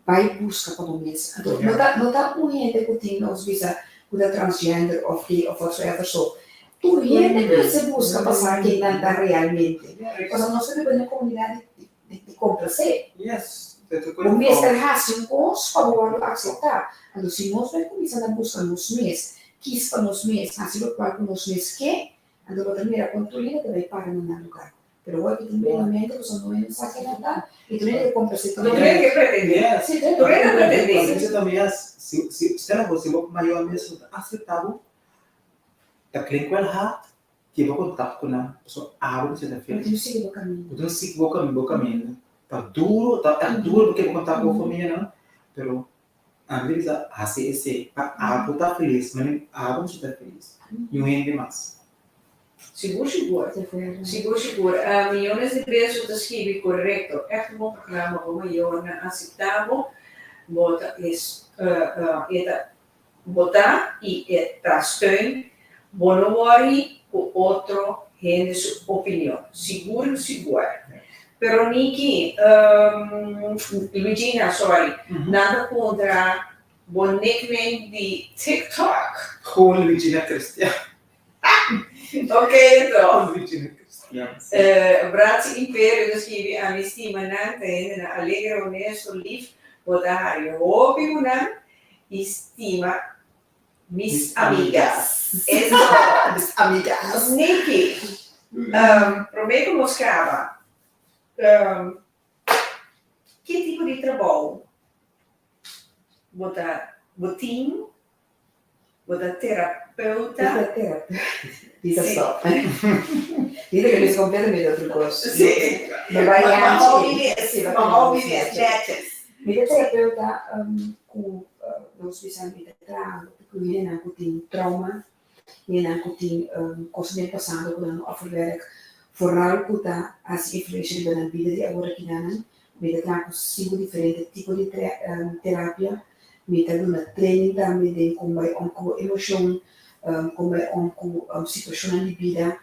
Bai buska pa bo mes. Anto no ta no ta un hende ku tin nos bisa ku ta transgender of gay of whatsoever so tur hende mester buska pa sa ken nan ta realmente. Pasobra nos ta biba den un komunidat di di di komplasé. Bo mester hasi un kos pa bo wòrdu akseptá. Anto si nos bai kuminsá na buska nos mes, kis pa nos mes, hasi lokual ku nos mes ke, anto bo ta mira kon tur hende ta bai para na nan lugá. Pero hoy cu tin bira mente cu son dueño sa ke nan ta y tur hende ke compra si Tur hende ke pretende. Si, tur hende pretende. Pasobra esei tambe ya si si sera bo si bo mayor mes no ta acepta bo ta klink wel hard kiba contact cu nan pasobra abo mester ta feliz. Bo tin sigui bo caminda. Bo tin sigui bo bo caminda. Ta duro ta echt duro pa kiba contact cu bo familianan pero ami ta bisa haci esei pa abo ta feliz mane abo mester ta feliz niun hende mas. Sigur sigur. Sigur sigur. Miyones di beso ta skibi korekto. Echt un bon programa bo mayornan a aseptá bo. Bo ta es e ta bo ta i e ta steun. Bo no wòri ku otro hende su opinion. Sigur sigur. Pero Niki, Luigina sorry, nan ta puntra bo nickname di TikTok. Gewoon Luigina Christian. Ok enton. Bratse Imperio ta skibi ami stima nan ta hendenan alegre, honesto, lif, bo ta hari hopi ku nan i stima mis amigas. Eso. Mis amigas. Nicky, prome ku nos kaba, ki tipo di trabou bo ta bo tin Bo ta terapeuta. Mi ta terapeuta. Mi ta stop. Mi ta kere completamente otro cos. Sí. No bai Ma anchi. hobby mes, ma hobby mes, netjes. Mi ta terapeuta ku nos bisa mi ta traha ku hendenan ku tin trauma, hendenan ku tin cos den pasado ku nan no a verwerk, vooral ku ta hasi influencia riba nan bida di awor aki nan. Mi ta traha ku sinku diferente tipo di terapia. Mi ta duna training tambe den kon bai om ku emoshon, kon bai om ku situashonnan di bida.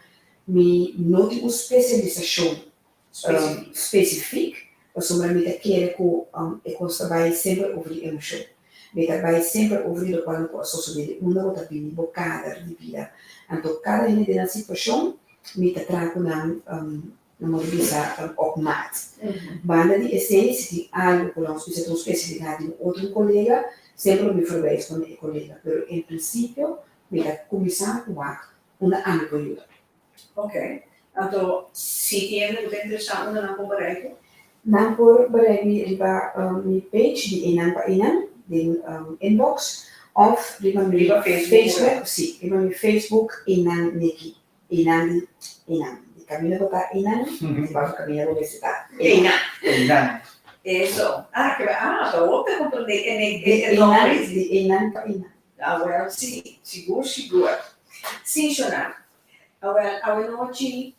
Mi no tin un spesialisashon spesifik, pasobra mi ta kere ku e kos ta bai semper over di emoshon. Mi ta bai semper over di lokual no por a sosodé di unda bo ta bini, bo kader di bida. Anto kada hende den nan situashon mi ta traha ku nan Nan por bisa op maat. Banda di esei, si tin algu ku nos bisa ta un spesialidat di un otro kolega, semper lo mi verwijs pa mi e kolega. Pero en prinsipio mi ta kuminsá ku wak unda ami por yuda. Ok. Anto si tin hende ku ta interesá unda nan por bereik bo? Nan por bereik mi riba mi page di Einan pa Einan den inbox òf riba mi Riba Facebook? Sí, riba mi Facebook Einan Nikki. Einan di einan. Di kaminda bo ta einan, di bou kaminda bo mester ta einan. Einan. Eso. Ah, ke ah, ta hopi ta komprendé e ne Di e nomber. einan, di einan pa einan. Awel, si, sigur sigur. Si, Shona. Awel, awenochi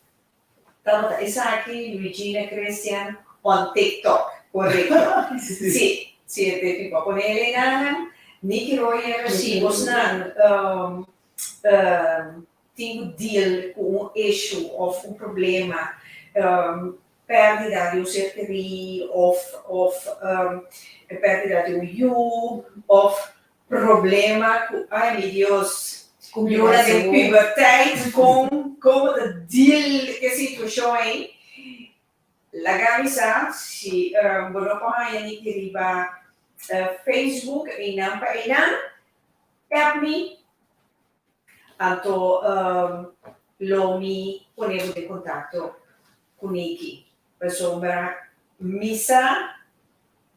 tabata esaki Luigina Christian on TikTok. Korekto. Si, si e te tipo a pone el einanan. Nicky Royer, si bosnan tin ku deal ku un issue òf un problema, pèrdida di un ser kerí òf òf e pèrdida di un yu òf problema ku ai mi Dios yunan den puberteit kon kon bo ta deal ku e situashon ei laga mi sa si bo no por haña Nicky riba Facebook einan pa einan tap mi. Anto. Lo mi pone bo den kontakto ku Niki, pasobra mi sa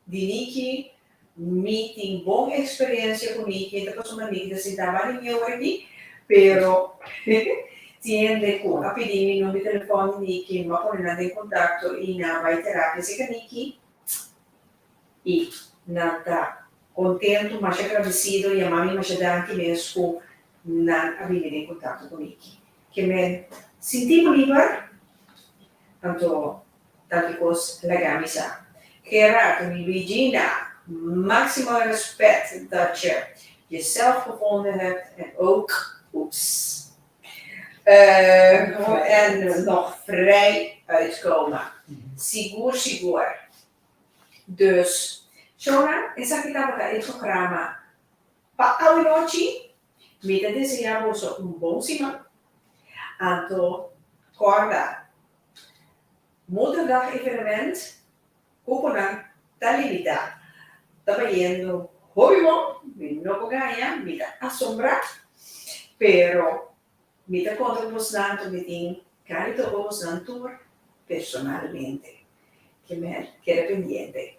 di Niki, mi tin bon eksperensia ku Niki, ta pasobra Niki ta sintá banda di mi awor aki, pero tin hende ku a pidi mi number di telefòn di Niki, mi a pone nan den kontakto i nan a bai terapia serka Niki i nan ta kontentu, masha gradesido, yama mi masha danki mes ku Nan a bini den kontakto ku Niki. Ke men sinti bo liber, anto tal ki kos laga mi sa. Gerard, mi Luigina, máximo respet dat je jezelf gevonden hebt en ook, oeps, en nog vrij uitkomen. Sigur sigur. Dus, Shona, esaki tabata e programa Pa awe nochi mi ta deseá boso un bon siman. Anto kòrda, Moederdag evenement kuponan ta limitá. Ta bayendo hopi bon, mi no por gaña, mi ta asombrá, pero mi ta konta ku bosnan anto mi tin gana di topa bosnan tur personalmente. Ke men keda pendiente.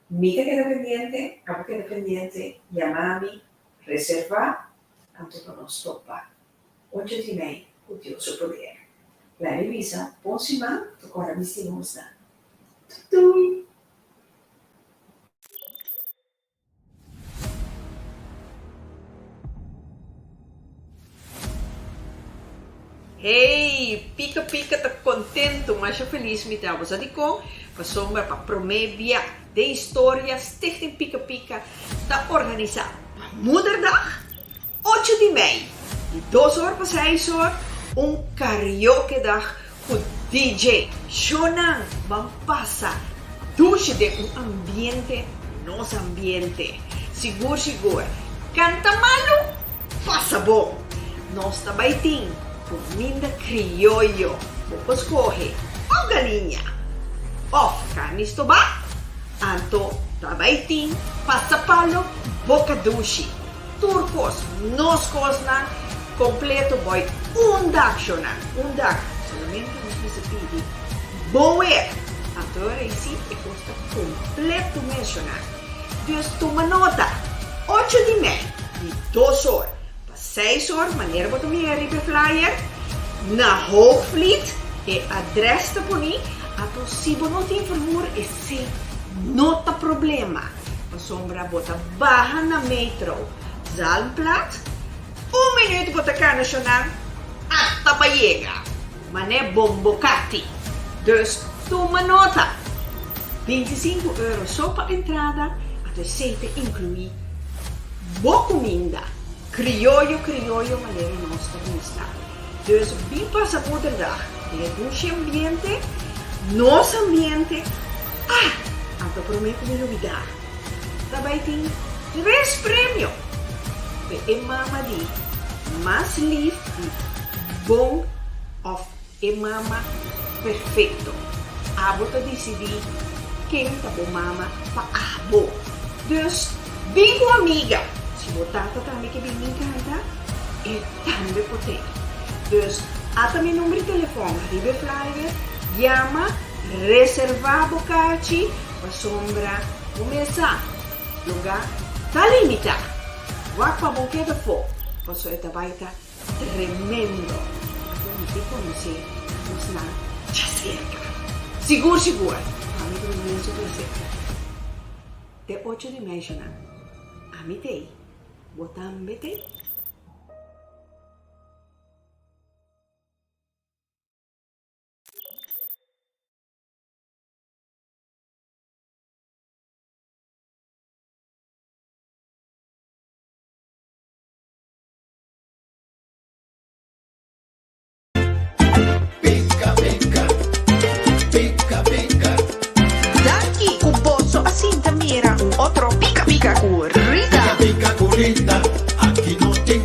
Mi ta keda pendiente, abo keda pendiente, yama mi, reserva, anto pa nos topa ocho di mei ku Dios su poder. Laga mi bisa, bon siman, ta kòrda mi stima bosnan. Tutui! Hey, Pika Pika ta contento, masha feliz mi ta. Bo sa dicon? Pasobra pa prome bia den historia Stichting Pika Pika ta organisa pa Moederdag, ocho di mei, di dos or pa seis or, un karaokedag cu DJ. Shownan ban pasa dushi den un ambiente nos ambiente. Sigur sigur, canta malu, pasa bon. Nos ta bai tin cuminda crioyo, bo por scoge of galiña of carni stobá, anto ta bai tin pasapalo boca dushi. Tur cos, nos cosnan completo boy un dak shonan, un dak. Solamente nos mester pidi bon weer, anto e ora ei si e cos ta completo mes shonan. Dus tuma nota, ocho di mei di dos or pa seis or manera bo ta mira riba e flyer na Hoogvliet e adres ta poni, anto si bo no tin vervoer esei no ta problema. Pasobra bo ta baha na metro Zalmplaats, un minuut bo ta kana shonan ata ba yega, man'e bombokati. Dus tuma nota, 25 euro so pa entrada, anto esei ta inkluí bo kuminda, krioyo krioyo manera nos ta gusta. Dus bin pasa Moederdag den e dushi ambiente, nos ambiente, ah! Anto promé ku mi lubidá, ta bai tin tres premio pa e mama di mas lif di bon òf e mama perfekto. Abo ta disidí ken ta bo mama pa abo. Dus bin ku amiga, si bo tata tambe ke bin bin kanta, e Tambe por tei. Dus, ata mi number di telefòn riba e flyer, yama, reservá bo kachi, pasobra bo mesa lugá ta limitá. Wak pa bo keda afó, pasobra e ta bai ta tremendo. Anto mi ke konosé bosnan djaserka. Sigur sigur, pa mi ta un inmenso plaser. Te ocho di meishonan, ami tei, bo tambe tei. Pika pika, pika pika. Danki ku boso a sinta mira un otro Pika Pika ku Rita. Pika pika ku Rita, aki no tin.